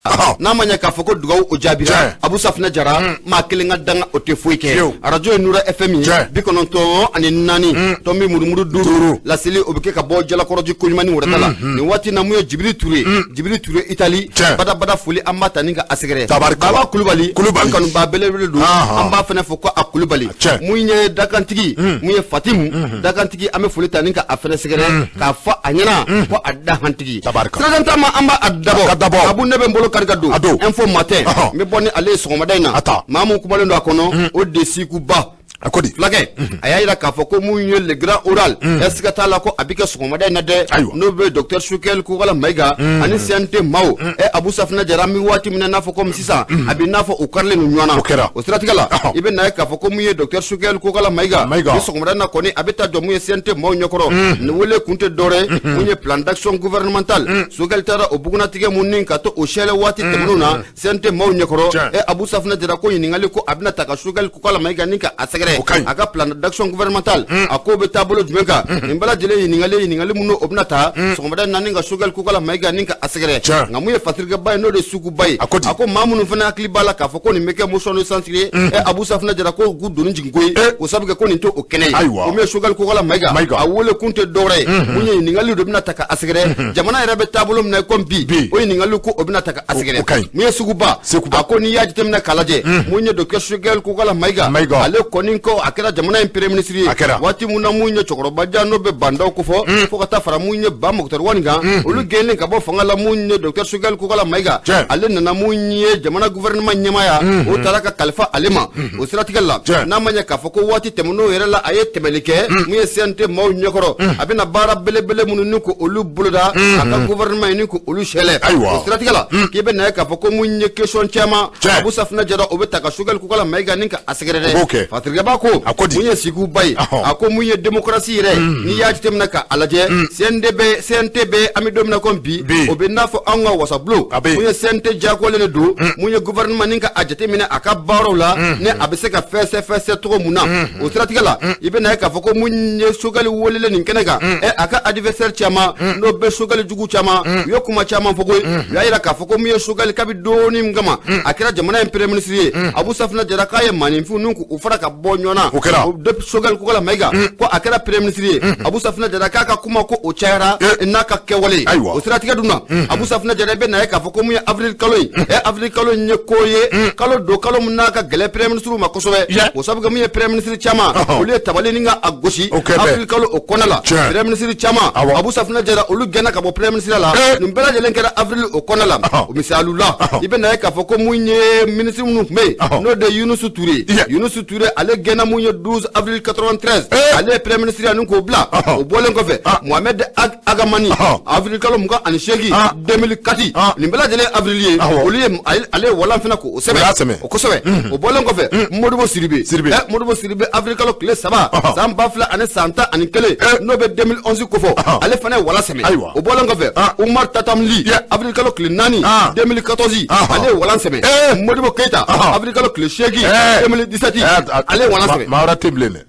N'a ma ɲɛ k'a fɔ ko dugawu o jaabira, Abu Safinɛ Jara, maa kelen ka danga o tɛ foyi kɛ. Arajo ye Nura FM ye, 94 tomi murumuru 5. Laseli o bɛ kɛ ka bɔ Jalakɔrɔji koɲuman ni wɛrɛta la nin waati na. Mun ye Jibiri Ture, Jibiri Ture Itali, badabada foli an b'a ta ni ka a sɛgɛrɛ. Baba Kulubali, an kanuba belebele don, an b'a fana fɔ ko a Kulubali. Mun ye dakantigi, mun ye Fatimu dakantigi, an bɛ foli ta ni ka a fana sɛgɛrɛ k'a fɔ a ɲɛna ko a dahantigi. Sirajanta ma, an b'a dabɔ. Abu, ne bɛ n bolo kari ka don Info Matin, n bɛ bɔ ni ale ye sɔgɔmada in na. Maa mun kumalen don a kɔnɔ, o de Sikuba. A ko di? Fulakɛ, a y'a jira k'a fɔ ko mun ye le grand oral, siga t'a la ko a bɛ kɛ sɔgɔmada in na dɛ, n'o bɛ docteur Choguel Kokalla Maïga ani CNT maaw. Abu Safinɛ Jara, an bɛ waati min na, n'a fɔ komi sisan a bɛ n'a fɔ u karilen don ɲɔgɔn na. O kɛra. O siratigɛ la, i bɛ na ye k'a fɔ ko mun ye docteur Choguel Kokalla Maïga, ni sɔgɔmada in na kɔni, a bɛ taa jɔ mun ye CNT maaw ɲɛkɔrɔ. Nin wele kun tɛ dɔwɛrɛ, mun ye plan d'action gouvernemental, Choguel taara o bugunnatigɛ mun ni ka to o sɛlɛ waati tɛmɛnenw na CNT maaw ɲɛkɔrɔ. Abu Safinɛ Jara, ko ɲininkali ko a bɛna ta ka Choguel Kokalla Maïga ni ka a sɛgɛrɛ, a ka plan d'action gouvernemental, a ko bɛ taabolo jumɛn kan. Nin bɛɛ lajɛlen ɲininkali, ɲininkali minnu o bɛna ta sɔgɔmada in na ni ka Choguel Kokalla Maïga ni ka a sɛgɛrɛ. Nka mun ye Fatirikɛba ye, n'o de ye Suguba ye, a ko maa minnu fana hakili b'a la k'a fɔ ko nin bɛ kɛ motion de censure ye, Abu Safinɛ Jara, ko k'u doni jigin koyi, o sabu kɛ ko nin tɛ o kɛnɛ ye. O min ye Choguel Kokalla Maïga, a wele kun tɛ dɔwɛrɛ ye, mun ye ɲininkali de bɛna ta ka a sɛgɛrɛ, jamana yɛrɛ bɛ taabolo min na komi bi, o ɲininkali ko o bɛna ta ka a sɛgɛrɛ. Mun ye Suguba, a ko n'i y'a jateminɛ k'a lajɛ, mun ye docteur Choguel Kokalla Maïga, ale kɔni ko a kɛra jamana in premier ministre ye waati mun na, mun ye cɛkɔrɔba jan n'o bɛ bandaw kofɔ, fo ka taa fara mun ye Ba Moctar Ouane kan, olu gɛnnen ka bɔ fanga la, mun ye docteur Choguel Kokalla Maïga, ale nana mun ye jamana gouvernement ɲɛmaaya, o taara ka kalifa ale ma. O siratigɛ la, n'a ma ɲɛ k'a fɔ ko waati tɛmɛn'o yɛrɛ la, a ye tɛmɛli kɛ mun ye CNT maaw ɲɛkɔrɔ, a bɛna baara belebele minnu ni ko olu boloda a ka gouvernement ye ni ko olu sɛlɛ. O siratigɛ la, k'i bɛ na ye k'a fɔ ko mun ye question caman, Abu Safinɛ Jara, o bɛ ta ka Choguel Kokalla Maïga ni ka a sɛgɛrɛ dɛ. Fatirikɛba ko mun ye Sikuba ye, a ko mun ye démocratie yɛrɛ, n'i y'a jateminɛ k'a lajɛ, CNDB, CNT bɛ, an bɛ don min na komi bi, o bɛ n'a fɔ anw ka wasabulon, mun ye CNT diyagoyalen de don mun ye gouvernement ni ka a jateminɛ a ka baaraw la, ni a bɛ se ka fɛsɛ fɛsɛ cogo mun na. O siratigɛ la, i bɛ na ye k'a fɔ ko mun ye Choguel welelen nin kɛnɛ kan, a ka adversaire caman, n'o bɛ Choguel jugu caman, u ye kuma caman fɔ koyi. U y'a jira k'a fɔ ko mun ye Choguel, kabi dɔɔni min kama a kɛra jamana in premier ministre ye, Abu Safinɛ Jara, k'a ye maaninfinw ni k'u fara ka bɔ ɲɔgɔn na. O kɛra. Depuis Choguel Kokalla Maïga ko a kɛra premier ministre ye, Abu Safinɛ Jara, k'a ka kuma ko o cayara n'a ka kɛwale. O siratigɛ dun na, Abu Safinɛ Jara, i bɛ na ye k'a fɔ ko mun ye avril kalo ye, avril kalo in ye ko ye, kalo don, kalo min n'a ka gɛlɛn premier ministre ma kosɛbɛ. O sabu kɛ mun ye premier ministre caman, olu ye tabali ni ka a gosi avril kalo o kɔnɔ la. Premier ministre caman, Abu Safinɛ Jara, olu gɛnna ka bɔ premier ministre la. Nin bɛɛ lajɛlen kɛra avril o kɔnɔ la. O misali la, i bɛ na ye k'a fɔ ko mun ye ministre minnu tun bɛ yen, n'o de ye Yunusu Ture, Yunusu Ture, ale gɛnna mun ye 12 avril 93, ale ye premier ministre ye ni k'o bila. O bɔlen kɔfɛ, Mohamed Agamani, avril kalo 28 2004, nin bɛɛ lajɛlen avril ye, olu ye ale ye walan fana k'o sɛbɛn o kosɛbɛ. O bɔlen kɔfɛ, Modibo Sidibe, Modibo Sidibe, avril kalo tile 3 san 2011, n'o bɛ 2011 kofɔ, ale fana ye walan sɛmɛ. O bɔlen kɔfɛ, Umar Tatam Ly, avril kalo tile 4 2014, ale ye walan sɛmɛ. Modibo Keita, avril kalo tile 8 2017, ale ye walan sɛmɛ. Maa wɛrɛ tɛ bilen dɛ,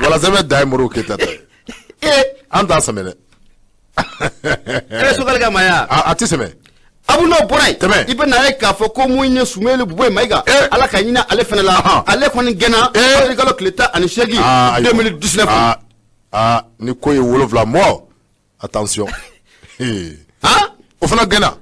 walan sɛmɛ dan ye Modibo Keita ta ye, an t'a sɛmɛ dɛ. E Choguel ka maaya. A tɛ sɛmɛ. Abu, n'o bɔra yen, i bɛ na ye k'a fɔ ko mun ye Soumeylou Boubèye Maïga, Ala ka ɲinɛ ale fana la, ale kɔni gɛnna avril kalo tile 18 2019. Aa, ni ko ye 7 mɔ, attention, o fana gɛnna.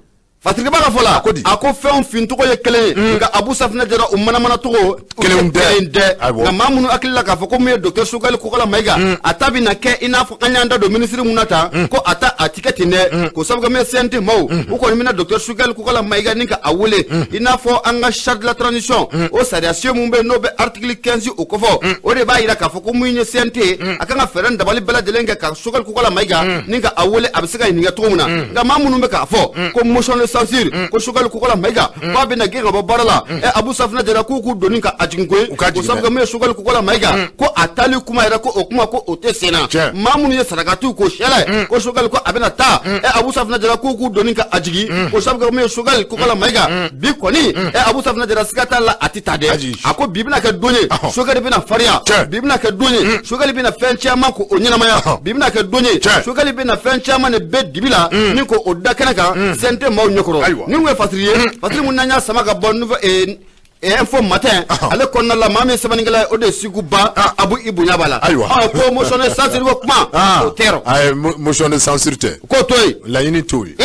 Fatirikɛba ka fɔ la, a ko fɛnw fin tɔgɔ ye kelen ye, nka Abu Safinɛ Jara, o manamana tɔgɔ kelenw tɛ. Kelen tɛ. Nka maa minnu hakili la k'a fɔ ko mun ye docteur Choguel Kokalla Maïga, a ta bɛna kɛ i n'a fɔ an y'an da don ministre mun na tan, ko a ta a ti kɛ ten dɛ. K'o sababu kɛ min ye, CNT maaw, u kɔni bɛna docteur Choguel Kokalla Maïga ni ka a wele, i n'a fɔ an ka charte de la transition, o sariya sen mun bɛ yen, n'o bɛ article 15 o kɔfɔ, o de b'a jira k'a fɔ ko mun ye CNT, a kan ka fɛɛrɛ dabali bɛɛ lajɛlen kɛ ka Choguel Kokalla Maïga ni ka a wele, a bɛ se ka ɲininka cogo min na. Nka maa minnu bɛ k'a fɔ ko motion de censure, ko Choguel Kokalla Maïga k'a bɛna gɛn ka bɔ baara la, Abu Safinɛ Jara, k'u k'u doni ka a jigin koyi. O sababu kɛ mun ye Choguel Kokalla Maïga, ko a taali kuma yɛrɛ, ko o kuma ko o tɛ sen na. Maa minnu ye sarakatiw k'o sɛlɛ ko Choguel ko a bɛna taa, Abu Safinɛ Jara, k'u k'u doni ka a jigin. O sababu kɛ mun ye Choguel Kokalla Maïga bi kɔni, Abu Safinɛ Jara, siga t'a la, a tɛ taa dɛ. A ko bi bɛna kɛ don ye, Choguel bɛna farinya. Bi bɛna kɛ don ye, Choguel bɛna fɛn caman ko o ɲɛnamaya. Bi bɛna kɛ don ye, Choguel bɛna fɛn caman de bɛ dibi la ni ko o da kɛnɛ kan CNT maaw ɲɛkɔrɔ. ɲɛkɔrɔ ni ye fasiri ye, fasiri mun n'an y'a sama ka bɔ Info Matin ale kɔnɔna la, maa min sɛbɛnnikɛla ye, o de ye Siku Ba Abu, i bonya b'a la. Ayiwa. Ko motion de censure ko kuma, o tɛ. Ayi, motion de censure tɛ. K'o to yen. Laɲini t'o ye.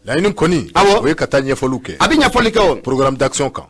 Laɲini kɔni, o ye ka taa ɲɛfɔliw kɛ. A bɛ ɲɛfɔli kɛ o. Programme d'action kan.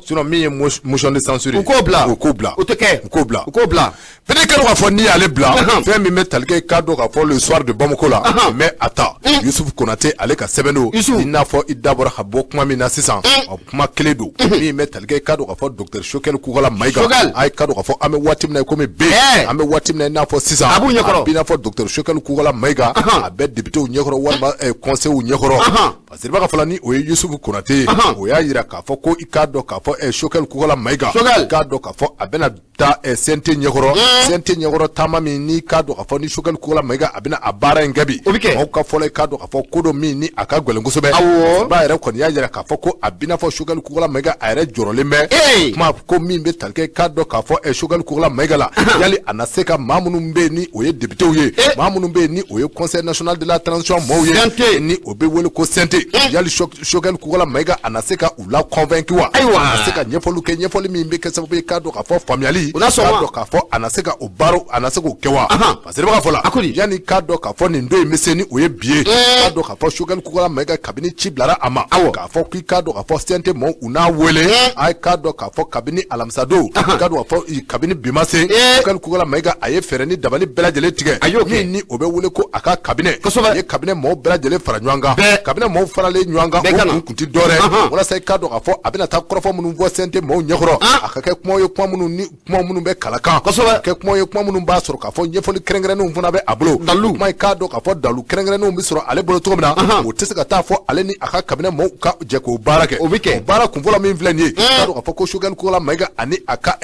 Sinon min ye motion de censure ye, u k'o bila. U k'o bila. O tɛ kɛ. U k'o bila. U k'o bila. Fɛnɛ kɛra k'a fɔ n'i y'ale bila, fɛn min bɛ tali kɛ, k'a dɔn k'a fɔ Le Soir de Bamako la, mais a ta Youssouf Konate ale ka sɛbɛn don. I n'a fɔ i da bɔra ka bɔ kuma min na sisan, o kuma kelen don min bɛ tali kɛ, k'a dɔn k'a fɔ docteur Choguel Kokalla Maïga, a ye k'a dɔn k'a fɔ an bɛ waati min na komi bi, an bɛ waati min na i n'a fɔ sisan, a b'u ɲɛkɔrɔ, a b'i n'a fɔ docteur Choguel Kokalla Maïga, a bɛ député ɲɛkɔrɔ walima conseil ɲɛkɔrɔ, parce que i b'a fɔ ni o ye Youssouf Konate ye, o y'a yira k'a fɔ ko i k'a dɔn k'a fɔ Choguel Kokalla Maïga, i k'a dɔn k'a fɔ a bɛna taa CNT ɲɛkɔrɔ. CNT ɲɛkɔrɔ taama min n'i k'a dɔn k'a fɔ ni Choguel Kokalla Maïga a bɛna a baara in kɛ bi, o bɛ kɛ maaw ka fɔlɔ, i k'a dɔn k'a fɔ ko dɔ min ni a ka gɛlɛn kosɛbɛ. Ba yɛrɛ kɔni y'a yira k'a fɔ ko a bɛna fɔ Choguel Kokalla Maïga a yɛrɛ jɔrɔlen bɛ kuma ko min bɛ tali kɛ, k'a dɔn k'a fɔ Choguel Kokalla Maïga la, yali a na se ka maa minnu bɛ yen ni o ye députés ye, maa minnu bɛ yen ni o ye Conseil national de la transition maaw ye, ni o bɛ wele ko CNT, yali Choguel Kokalla Maïga a na se ka u la convaincre wa? A na se ka ɲɛfɔliw kɛ, ɲɛfɔli min bɛ kɛ sababu ye k'a dɔn k'a fɔ faamuyali, k'a dɔn k'a fɔ a na se ka o baaraw, a na se k'o kɛ wa? Parce que i b'a fɔ la, yanni k'a dɔn k'a fɔ nin don in bɛ se ni o ye bi ye, k'a dɔn k'a fɔ Choguel Kokalla Maïga, kabini ci bilara a ma k'a fɔ k'i k'a dɔn k'a fɔ CNT maaw u n'a wele, a ye k'a dɔn k'a fɔ kabini alamisa don, k'a dɔn k'a fɔ kabini bi ma se, Choguel Kokalla Maïga a ye fɛɛrɛ ni dabali bɛɛ lajɛlen tigɛ, min ni o bɛ wele ko a ka cabinet, a ye cabinet maaw bɛɛ lajɛlen fara ɲɔgɔn kan. Cabinet maaw faralen ɲɔgɔn kan, o kun tɛ dɔwɛrɛ walasa i k'a dɔn k'a fɔ a bɛna taa kɔrɔfɔ minnu fɔ CNT maaw ɲɛkɔrɔ, a ka kɛ kumaw ye, kuma minnu ni kuma minnu bɛ kala kan, kɛ kuma ye, kuma minnu b'a sɔrɔ k'a fɔ ɲɛfɔli kɛrɛnkɛrɛnnenw fana bɛ a bolo. Dalu kuma, i k'a dɔn k'a fɔ dalu kɛrɛnkɛrɛnnenw bɛ sɔrɔ ale bolo cogo min na, o tɛ se ka taa fɔ ale ni a ka cabinet maaw ka jɛ k'o baara kɛ. O bɛ kɛ. O baara kunfɔlɔ min filɛ nin ye, k'a dɔn k'a fɔ ko Choguel Kokalla Maïga ani a ka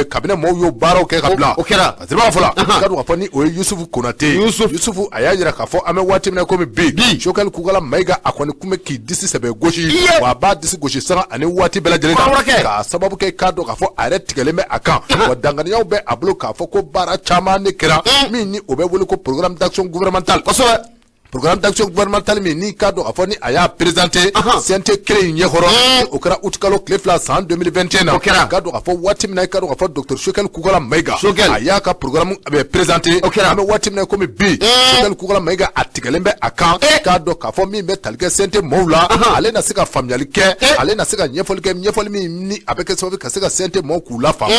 cabinet maaw y'o baaraw kɛ ka bila. O kɛra. Parce que i b'a fɔ la, k'a dɔn k'a fɔ ni o ye Youssouf Konate ye, Youssouf a y'a jira k'a fɔ an bɛ waati min na komi bi, Choguel Kokalla Maïga a kɔni kun bɛ k'i disi sɛbɛ gosi, wa a b'a disi gosi sanga ani waati bɛɛ lajɛlen na, k'a sababu kɛ k'a dɔn k'a fɔ a yɛrɛ tigɛlen bɛ a kan, wa danganiyaw bɛ a bolo k'a fɔ ko baara caman de kɛra min ni o bɛ wele ko programme d'action gouvernemental. Programme d'action gouvernemental min n'i k'a dɔn k'a fɔ ni a y'a présenté CNT kelen in ɲɛkɔrɔ, o kɛra août kalo tile 2 san 2021 na. O kɛra. K'a dɔn k'a fɔ waati min na, i k'a dɔn k'a fɔ docteur Choguel Kokalla Maïga a y'a ka programme présenté. O kɛra. An bɛ waati min na komi bi, Choguel Kokalla Maïga a tigɛlen bɛ a kan, k'a dɔn k'a fɔ min bɛ tali kɛ CNT maaw la, ale na se ka faamuyali kɛ, ale na se ka ɲɛfɔli kɛ, ɲɛfɔli min ni a bɛ kɛ sababu ka se ka CNT maaw k'u la faamu.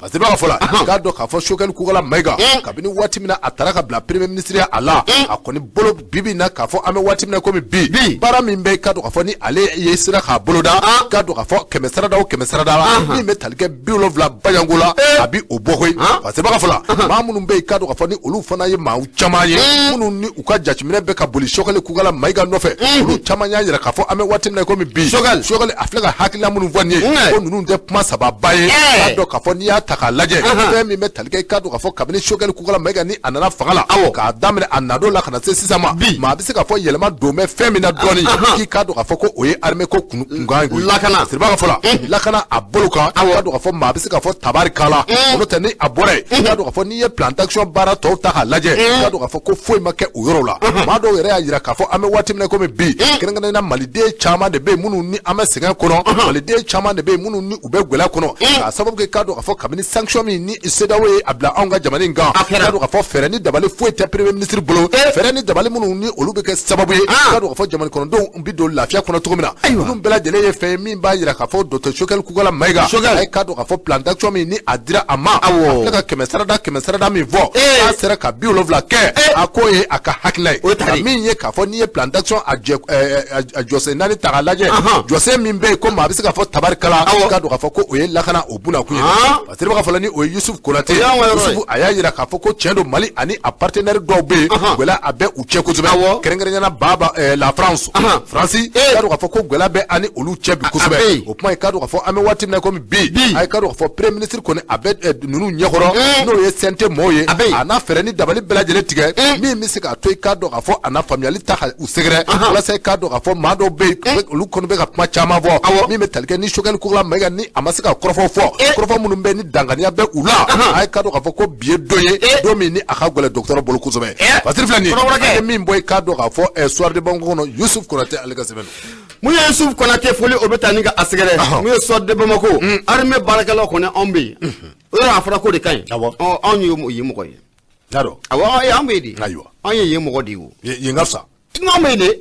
Parce que i b'a fɔ la, k'a dɔn k'a fɔ Choguel Kokalla Maïga, kabini waati min na a taara ka bila premier ministre a la, a kɔni bolo bibi in na k'a fɔ an bɛ waati min na komi bi, baara min bɛ, k'a dɔn k'a fɔ ni ale ye sera k'a boloda, k'a dɔn k'a fɔ 100 sarada o 100 sarada la, min bɛ tali kɛ 70 bajanko la, a bi o bɔ koyi. Parce que i b'a fɔ la, maa minnu bɛ yen, k'a dɔn k'a fɔ ni olu fana ye maa caman ye minnu ni u ka jateminɛ bɛ ka boli Choguel Kokalla Maïga nɔfɛ, olu caman y'a jira k'a fɔ an bɛ waati min na komi bi, Choguel a filɛ ka hakilina minnu fɔ nin ye, ko ninnu tɛ kuma sababa ye. K'a dɔn k'a fɔ n'i y'a ta k'a lajɛ, fɛn min bɛ tali kɛ, k'a dɔn k'a fɔ kabini Choguel Kokalla Maïga ni a nana fanga la, k'a daminɛ a nadon la ka na se sisan ma, maa bɛ se k'a fɔ yɛlɛma don bɛ fɛn min na dɔɔni, k'i k'a dɔn k'a fɔ ko o ye armée ko kunkan ye koyi. Lakana. Siriba ka fɔ la, lakana a bolo kan, k'a dɔn k'a fɔ maa bɛ se k'a fɔ tabarikala o n'o tɛ ni a bɔra yen, k'a dɔn k'a fɔ n'i ye plan d'action baara tɔw ta k'a lajɛ, k'a dɔn k'a fɔ ko foyi ma kɛ o yɔrɔ la. Maa dɔw yɛrɛ y'a jira k'a fɔ an bɛ waati min na komi bi, kɛrɛnkɛrɛnnenya la maliden caman de bɛ yen minnu ni an bɛ sɛgɛn kɔnɔ, maliden caman de bɛ yen minnu ni u bɛ gɛlɛya kɔnɔ, k'a sababu kɛ k'a dɔn k'a fɔ kabini sanction min ni CEDEAO ye a bila anw ka jamana in kan, k'a dɔn k'a fɔ fɛɛrɛ ni dabali foyi tɛ premier ministre bolo, fɛɛrɛ ni dabali minnu ni olu bɛ kɛ sababu ye k'a dɔn k'a fɔ jamana kɔnɔdenw bɛ don lafiya kɔnɔ cogo min na. Ninnu bɛɛ lajɛlen ye fɛn ye min b'a jira k'a fɔ docteur Choguel Kokalla Maïga a ye k'a dɔn k'a fɔ plan d'action min ni a dira a ma, a filɛ ka 100 sarada 100 sarada min fɔ, k'a sera ka 70 kɛ, a k'o ye a ka hakilina ye. Nka min ye k'a fɔ n'i ye plan d'action a jɔsen 4 ta k'a lajɛ, jɔsen min bɛ yen ko maa bɛ se k'a fɔ tabarikala, k'a dɔn k'a fɔ ko o ye lakana o bunakun ye. Parce que i b'a fɔ la ni o ye Youssouf Konate, Youssouf a y'a jira k'a fɔ ko tiɲɛ don, Mali ani a partenaire dɔw bɛ yen, gɛlɛya a bɛ u cɛ kosɛbɛ, kɛrɛnkɛrɛnnenya la Baba la France, Faransi, k'a dɔn k'a fɔ ko gɛlɛya bɛ ani olu cɛ bi kosɛbɛ. O kuma ye k'a dɔn k'a fɔ an bɛ waati min na komi bi, a ye k'a dɔn k'a fɔ premier ministre kɔni a bɛ ninnu ɲɛkɔrɔ, n'o ye CNT maaw ye, a n'a fɛɛrɛ ni dabali bɛɛ lajɛlen tigɛ min bɛ se k'a to i k'a dɔn k'a fɔ a n'a faamuyali ta ka u sɛgɛrɛ, walasa i k'a dɔn k'a fɔ maa dɔw bɛ yen olu kɔni bɛ ka kuma caman fɔ min bɛ tali kɛ ni Choguel Kokalla Maïga ni a ma se ka kɔrɔfɔ fɔ, kɔrɔfɔ minnu bɛ ni danganiya bɛ u la, a ye k'a dɔn k'a fɔ ko bi ye don ye, don min ni a ka gɛlɛn docteur bolo kosɛbɛ. Fasiri filɛ nin ye, a ye min bɔ i k'a dɔn k'a fɔ Soir de Bamako kɔnɔ, Youssouf Konate ale ka sɛbɛn don. Mun ye Yusuf Konate foli, o bɛ taa ni ka a sɛgɛrɛ. Mun ye Soir de Bamako, armée baarakɛlaw kɔni, anw bɛ yen. O yɔrɔ a fɔra ko de ka ɲi. Ɔ, anw ye yen mɔgɔ ye. Awɔ, an bɛ yen de. Anw ye yen mɔgɔ de ye o. Yen ka fisa. Anw bɛ yen de.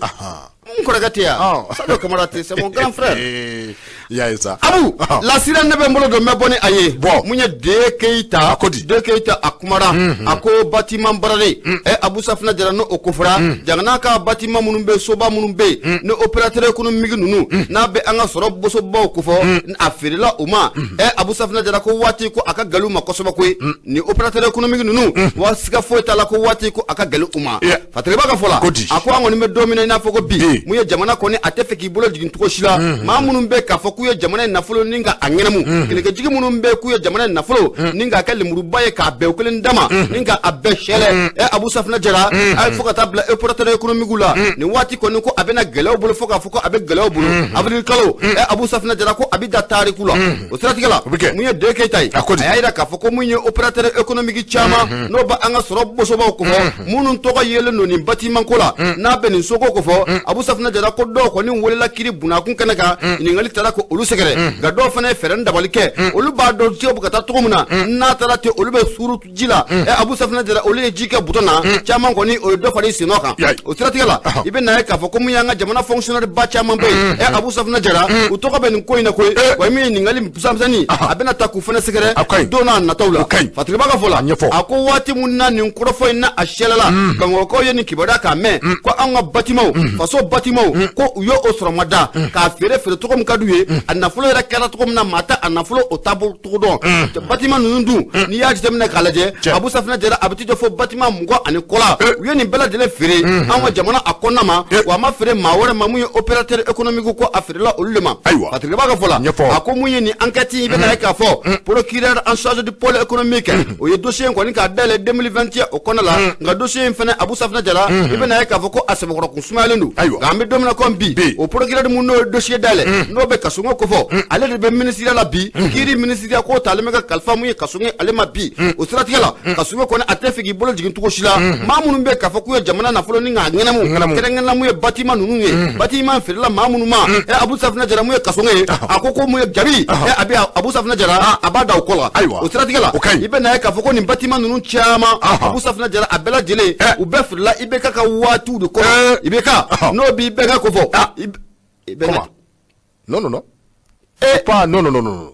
N kɔrɔkɛ tɛ yan. Sadio Kamara tɛ, c'est mon grand frère. I y'a ye sa. Abu lasira, ne bɛ n bolo don, n bɛ bɔ ni a ye. Bɔ. Mun ye De Keyita. A ko di? De Keyita, a kumara. A ko bâtiment barare. Ɛ, Abu Safina Jara, n'o ko fɔra. Jamana ka bâtiment minnu bɛ, soba minnu bɛ yen, ni opérateur économique ninnu n'a bɛ an ka sɔrɔ bosobaw kofɔ, a feerela u ma. Ɛ, Abu Safina Jara ko waati ko a ka gɛlɛn u ma kosɛbɛ koyi. Ni opérateur économique ninnu, wa siga foyi t'a la ko waati ko a ka gɛlɛn u ma. Fatiriba ka fɔ la. Ko di? A ko an kɔni bɛ don min na i n'a fɔ ko bi, mun ye jamana kɔni a tɛ fɛ k'i bolo jigin cogo si la. Maa minnu bɛ k'a fɔ k'u ye jamana in nafolo ni ka a ŋɛnɛmu, kɛlɛkɛjigi minnu bɛ k'u ye jamana in nafolo ni k'a kɛ lemuruba ye k'a bɛn o kelen dama ni k'a bɛɛ sɛlɛ. Ɛ, Abu Safina Jara, a ye fo ka taa bila opérateur économique la, nin waati kɔni ko a bɛna gɛlɛyaw bolo, fo k'a fɔ ko a bɛ gɛlɛyaw bolo avril kalo. Ɛ, Abu Safina Jara ko a bɛ da tariku la. O siratigɛ la, mun ye De Keyita ye, A ko di? a y'a jira k'a fɔ ko mun ye opérateur économique caman n'o bɛ an ka sɔrɔ bosobaw kofɔ, minnu tɔgɔ yelen don nin bâtiment ko la, n'a bɛ nin soko kofɔ, Abu Safina Jara ko dɔw kɔni welela kiri bunakun kɛnɛ kan, ɲininkali taara ko olu sɛgɛrɛ. Nka dɔw fana ye fɛɛrɛ ni dabali kɛ, olu b'a dɔn jɛgɛ bɛ ka taa cogo min na, n'a taara ten, olu bɛ suru ji la. Ɛ, Abu Safina Jara, olu ye ji kɛ butɔn na, caman kɔni o ye dɔ fara i sen nɔ kan. O siratigɛ la, i bɛ na ye k'a fɔ ko mun y'an ka jamana fonctionnaire ba caman bɛ yen. Ɛ, Abu Safina Jara, u tɔgɔ bɛ nin ko in na koyi. Wa min ye ɲininkali misɛnmisɛnnin, a bɛna ta k'u fana sɛgɛrɛ don n'a nataw la. Fatiriba ka fɔ la, a ko waati mun na nin kɔrɔfɔ in na a sɛlɛla, Bamakɔkaw ye nin kibaruya k'a mɛn ko anw ka bâtiment, faso bâtiment, ko u ye o sɔrɔmada k'a feere feere cogo min ka d'u ye, a nafolo yɛrɛ kɛra cogo min na, maa tɛ a nafolo o taabolo cogo dɔn. Bâtiment ninnu dun, n'i y'a jateminɛ k'a lajɛ, Abu Safina Jara, a bɛ t'i jɔ fo bâtiment 20 ni kɔ la. U ye nin bɛɛ lajɛlen feere anw ka jamana a kɔnɔna ma, wa a ma feere maa wɛrɛ ma. Mun ye opérateur économique, ko a feerela olu de ma. Fatiriba ka fɔ la, a ko mun ye nin enquête in, i bɛna ye k'a fɔ procureur en charge du pôle économique, o ye dossier in kɔni k'a dayɛlɛ 2021 o kɔnɔna la. Nka dossier in fana, Abu Safina Jara, i bɛna ye k'a fɔ ko a sɛbɛkɔrɔ kun sumayalen don. Nka an bɛ don min na komi bi, o procureur mun n'o ye dossier dayɛlɛ, n'o bɛ Kassogué kofɔ, ale de bɛ ministère la bi. Kiiri ministère k'o talen bɛ ka kalifa mun ye Kassogué ale ma bi. O siratigɛ la, Kassogué kɔni a tɛ fɛ k'i bolo jigin cogo si la. Maa minnu bɛ k'a fɔ k'u ye jamana nafolo ni k'a ŋɛnɛmu, kɛrɛnkɛrɛnnenya mun ye bâtiment ninnu ye, bâtiment feerela maa minnu ma. Ɛ, Abu Safina Jara, mun ye Kassogué ye, a ko ko mun ye jabi, ɛ, a bɛ Abu Safina Jara, a b'a da o kɔ la. O siratigɛ la, i bɛ na ye k'a fɔ ko nin bâtiment ninnu caman, Abu Safina Jara, a bɛɛ lajɛlen u bɛɛ feerela IBK ka waatiw de kɔnɔ. IBK n'o b'i bɛɛ ko fɔ. Comment? Non, non, non. Pas, non, non, non, non.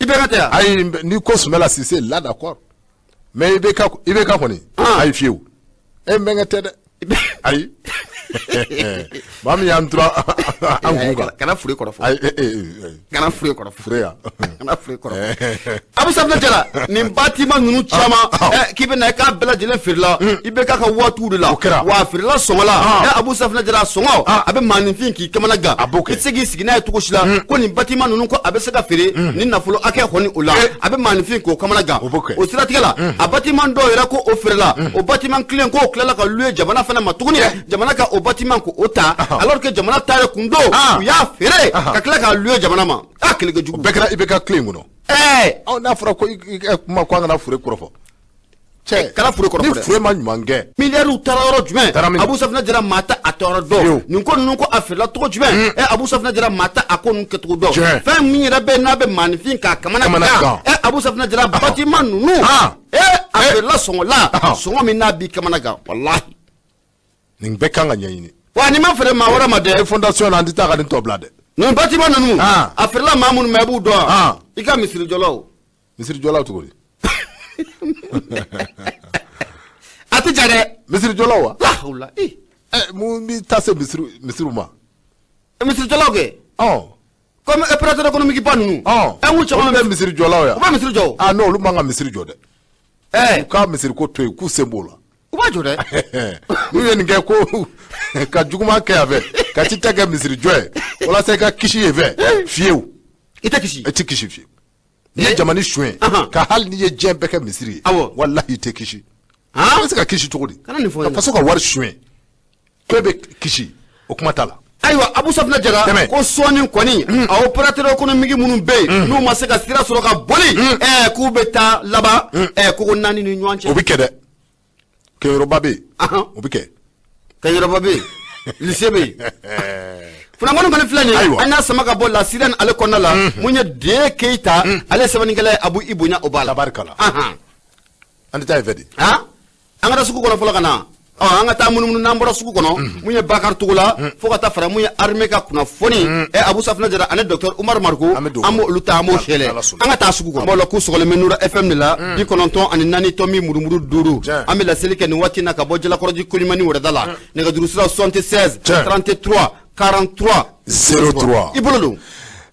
IBK tɛ yan. Ayi, ni ko Sumala Sise là, d'accord. Mais IBK, IBK kɔni. Ayi fiyewu. E bɛnkɛ tɛ dɛ. Ayi. Maa min y'an tura an kun kan. Kana fure kɔrɔ fɔ. Ayi. Kana fure kɔrɔ fɔ. Fure yan. Kana fure kɔrɔ fɔ. Abu Safina Jara, nin bâtiment ninnu caman, ɛ, k'i bɛ na k'a bɛɛ lajɛlen feerela IBK ka waatiw de la. O kɛra. Wa a feerela sɔngɔ la. Ɛ, Abu Safina Jara, sɔngɔ a bɛ maaninfin k'i kamana gan. A b'o kɛ. I tɛ se k'i sigi n'a ye cogo si la ko nin bâtiment ninnu ko a bɛ se ka feere ni nafolo hakɛ kɔni o la, a bɛ maaninfin k'o kamana gan. O b'o kɛ. O siratigɛ la, a bâtiment dɔw yɛrɛ ko o feerela, o bâtiment kelen k'o tilala ka louer jamana fana ma tuguni, jamana ka o bâtiment ko o ta, alors que jamana ta yɛrɛ kun don, u y'a feere ka tila k'a louer jamana ma. A kɛlɛkɛ jugu. O bɛɛ kɛra IBK tile in kɔnɔ. Ɛɛ. Ɔ, n'a fɔra ko i ka kuma ko an kana fure kɔrɔfɔ. Cɛ, kana fure kɔrɔfɔ dɛ. Ni fure ma ɲuman kɛ. Miliyariw taara yɔrɔ jumɛn? Taara min? Abu Safina Jara, maa ta a tɔɔrɔ dɔn. Nin ko ninnu ko a feerela cogo jumɛn? Ɛ, Abu Safina Jara, maa ta a ko ninnu kɛcogo dɔn. Fɛn min yɛrɛ bɛ yen n'a bɛ maaninfin k'a kamana gan. Ɛ, Abu Safina Jara, bâtiment ninnu, ɛ, a feerela sɔngɔ la, sɔngɔ min n'a b'i kamana gan, walahi. Nin bɛɛ kan ka ɲɛɲini. Wa nin ma feere maa wɛrɛ ma dɛ. Fondation na, an tɛ taa ka nin tɔ bila dɛ. Nin bâtiment ninnu, a feerela maa minnu ma, i b'u dɔn? I ka misirijɔlaw. Misirijɔlaw cogo di? A tɛ ja dɛ. Misirijɔlaw wa? Lahawula. Ɛ, mun b'i taa se misiriw ma? Misirijɔlaw kɛ. Comme opérateur économique ba ninnu. Ɛ, n ko caman bɛ misirijɔlaw yan. U bɛ misiri jɔ. Ah non, olu man ka misiri jɔ dɛ. U ka misiri ko to yen, k'u sen b'o la. U b'a jɔ dɛ. N'u ye nin kɛ ko ka juguman kɛ yan fɛ, ka t'i ta kɛ misiri jɔ ye walasa i ka kisi yen fɛ, fiyewu. I tɛ kisi. I tɛ kisi fiyewu. N'i ye jamana suɲɛ, ka hali n'i ye diɲɛ bɛɛ kɛ misiri ye, walahi i tɛ kisi. I bɛ se ka kisi cogo di? Kana nin fɔ. Ka faso ka wari suɲɛ, k'e bɛ kisi, o kuma t'a la. Ayiwa, Abu Safina Jara ko sɔɔni kɔni, a opérateur économique minnu bɛ yen n'u ma se ka sira sɔrɔ ka boli, ɛ, k'u bɛ taa laban, ɛ, kogo naani ni ɲɔgɔn cɛ. O bɛ kɛ dɛ. Kɛyɔrɔba bɛ yen. O bɛ kɛ. Kɛyɔrɔba bɛ yen, lycée bɛ yen. Kunnafoni kɔni filɛ nin ye. Ayiwa. An y'a sama ka bɔ La Sirène ale kɔnɔna la. Mun ye De Keyita, ale ye sɛbɛnnikɛla ye, Abu i bonya o b'a la. Tabarikala. Ahan. An tɛ taa yen fɛ de. Han, an ka taa sugu kɔnɔ fɔlɔ ka na. Ɔ, an ka taa munumunu. N'an bɔra sugu kɔnɔ, mun ye Bakari Togola, fo ka taa fara mun ye armée ka kunnafoni, ɛ Abu Safinɛ Jara ani docteur Umar Mariko. An bɛ don. An b'olu ta, an b'o sɛlɛ. Ala sɔnna. An ka taa sugu kɔnɔ. An b'aw la k'u sɔgɔlen bɛ Nura FM de la, 94.5 murumuru 5. Tiɲɛ. An bɛ laseli kɛ nin waati in na ka bɔ Jalakɔrɔji Koɲumani wɛrɛda la. Nɛgɛjuru sira 76 Tiɲɛ. 33 43 03. I bolo don.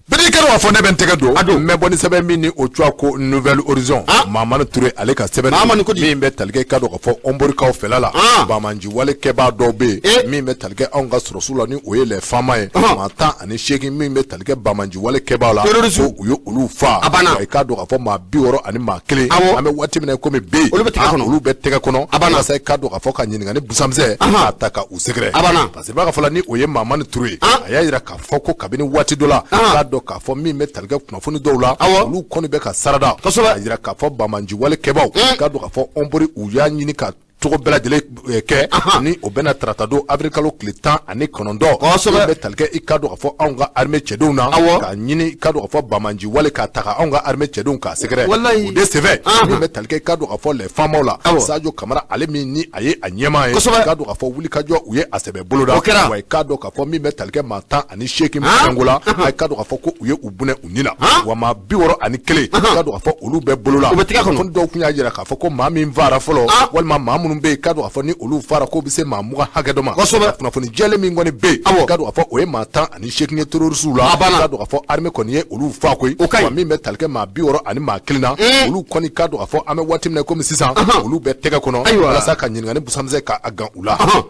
Bɛɛ kɛra k'a fɔ ne bɛ n tɛgɛ don. A don. N bɛ bɔ ni sɛbɛn min ni o tɔgɔ ko Nouvel Horizon. Ah. Mamani Ture ale ka sɛbɛn Mamani ko di? min bɛ tali kɛ, i ka dɔn k'a fɔ Ɔnborikaw fɛla la, Ah. banbaanci wale kɛbaa dɔw bɛ Eh. yen min bɛ tali kɛ anw ka sɔrɔsiw la, ni o ye les FAMa ye. Ɔhɔn. Maa 18 min bɛ tali kɛ banbaanci wale kɛbaa la, Terroriste. ko u ye olu fa. A banna. Wa i ka dɔn k'a fɔ maa 61. Awɔ. An bɛ waati min na komi bi, Olu bɛ tɛgɛ ah, kɔnɔ. olu bɛ tɛgɛ kɔnɔ. A banna. Walasa i ka dɔn k'a fɔ ka ɲininkali busamisɛn Ahan. k'a ta ka u sɛgɛrɛ. A banna. Parce que b'a ka fɔ la, ni o ye Mamani Ture ye, Ah. a y'a jira k'a fɔ ko kabini waati dɔ la, Ah. k'a dɔn k'a fɔ min bɛ tali kɛ kunnafoni dɔw la, Awɔ. olu kɔni bɛ ka sarada. Kosɛbɛ. K'a jira k'a fɔ banbaanci wale kɛbaaw, k'a dɔn k'a fɔ Ɔnbori, u y'a ɲini ka cogo bɛɛ lajɛlen kɛ ni o bɛna tarata don avril kalo tile 19. Kosɛbɛ. Min bɛ tali kɛ, i ka dɔn k'a fɔ anw ka armée cɛdenw na, Awɔ. k'a ɲini, i ka dɔn k'a fɔ banbaanci wale k'a ta ka anw ka armée cɛdenw k'a sɛgɛrɛ. Walayi. O de senfɛ, Ahan. min bɛ tali kɛ, i ka dɔn k'a fɔ les FAMaw la, Awɔ. Sadio Kamara, ale min ni a ye a ɲɛmaa ye, Kosɛbɛ. i ka dɔn k'a fɔ wulikajɔ u ye a sɛbɛ boloda. O kɛra. Wa i k'a dɔn k'a fɔ min bɛ tali kɛ maa 18 Han? fɛnko la, a k'a dɔn k'a fɔ ko u ye u bɔnɛ u ni la. Han? Wa maa 61, i k'a dɔn k'a fɔ olu bɛ bolo la. U bɛ tɛgɛ kɔnɔ. Kunnafoni dɔw tun y'a jira k'a fɔ ko maa min faara fɔlɔ, Han? walima maa minnu bɛ yen, i k'a dɔn k'a fɔ ni olu faara, k'o bɛ se maa 20 hakɛ dɔ ma. Kosɛbɛ. Nka kunnafoni jɛlen min kɔni bɛ yen, Awɔ. i k'a dɔn k'a fɔ o ye maa 18 ye terroriste la. A banna. I k'a dɔn k'a fɔ armée kɔni ye olu fa koyi. O ka ɲi. Wa min bɛ tali kɛ maa 61 na, olu kɔni k'a dɔn k'a fɔ an bɛ waati min na komi sisan, olu bɛ tɛgɛ kɔnɔ, Ayiwa. walasa ka ɲininkali busamisɛn k'a gan u la. Ahan.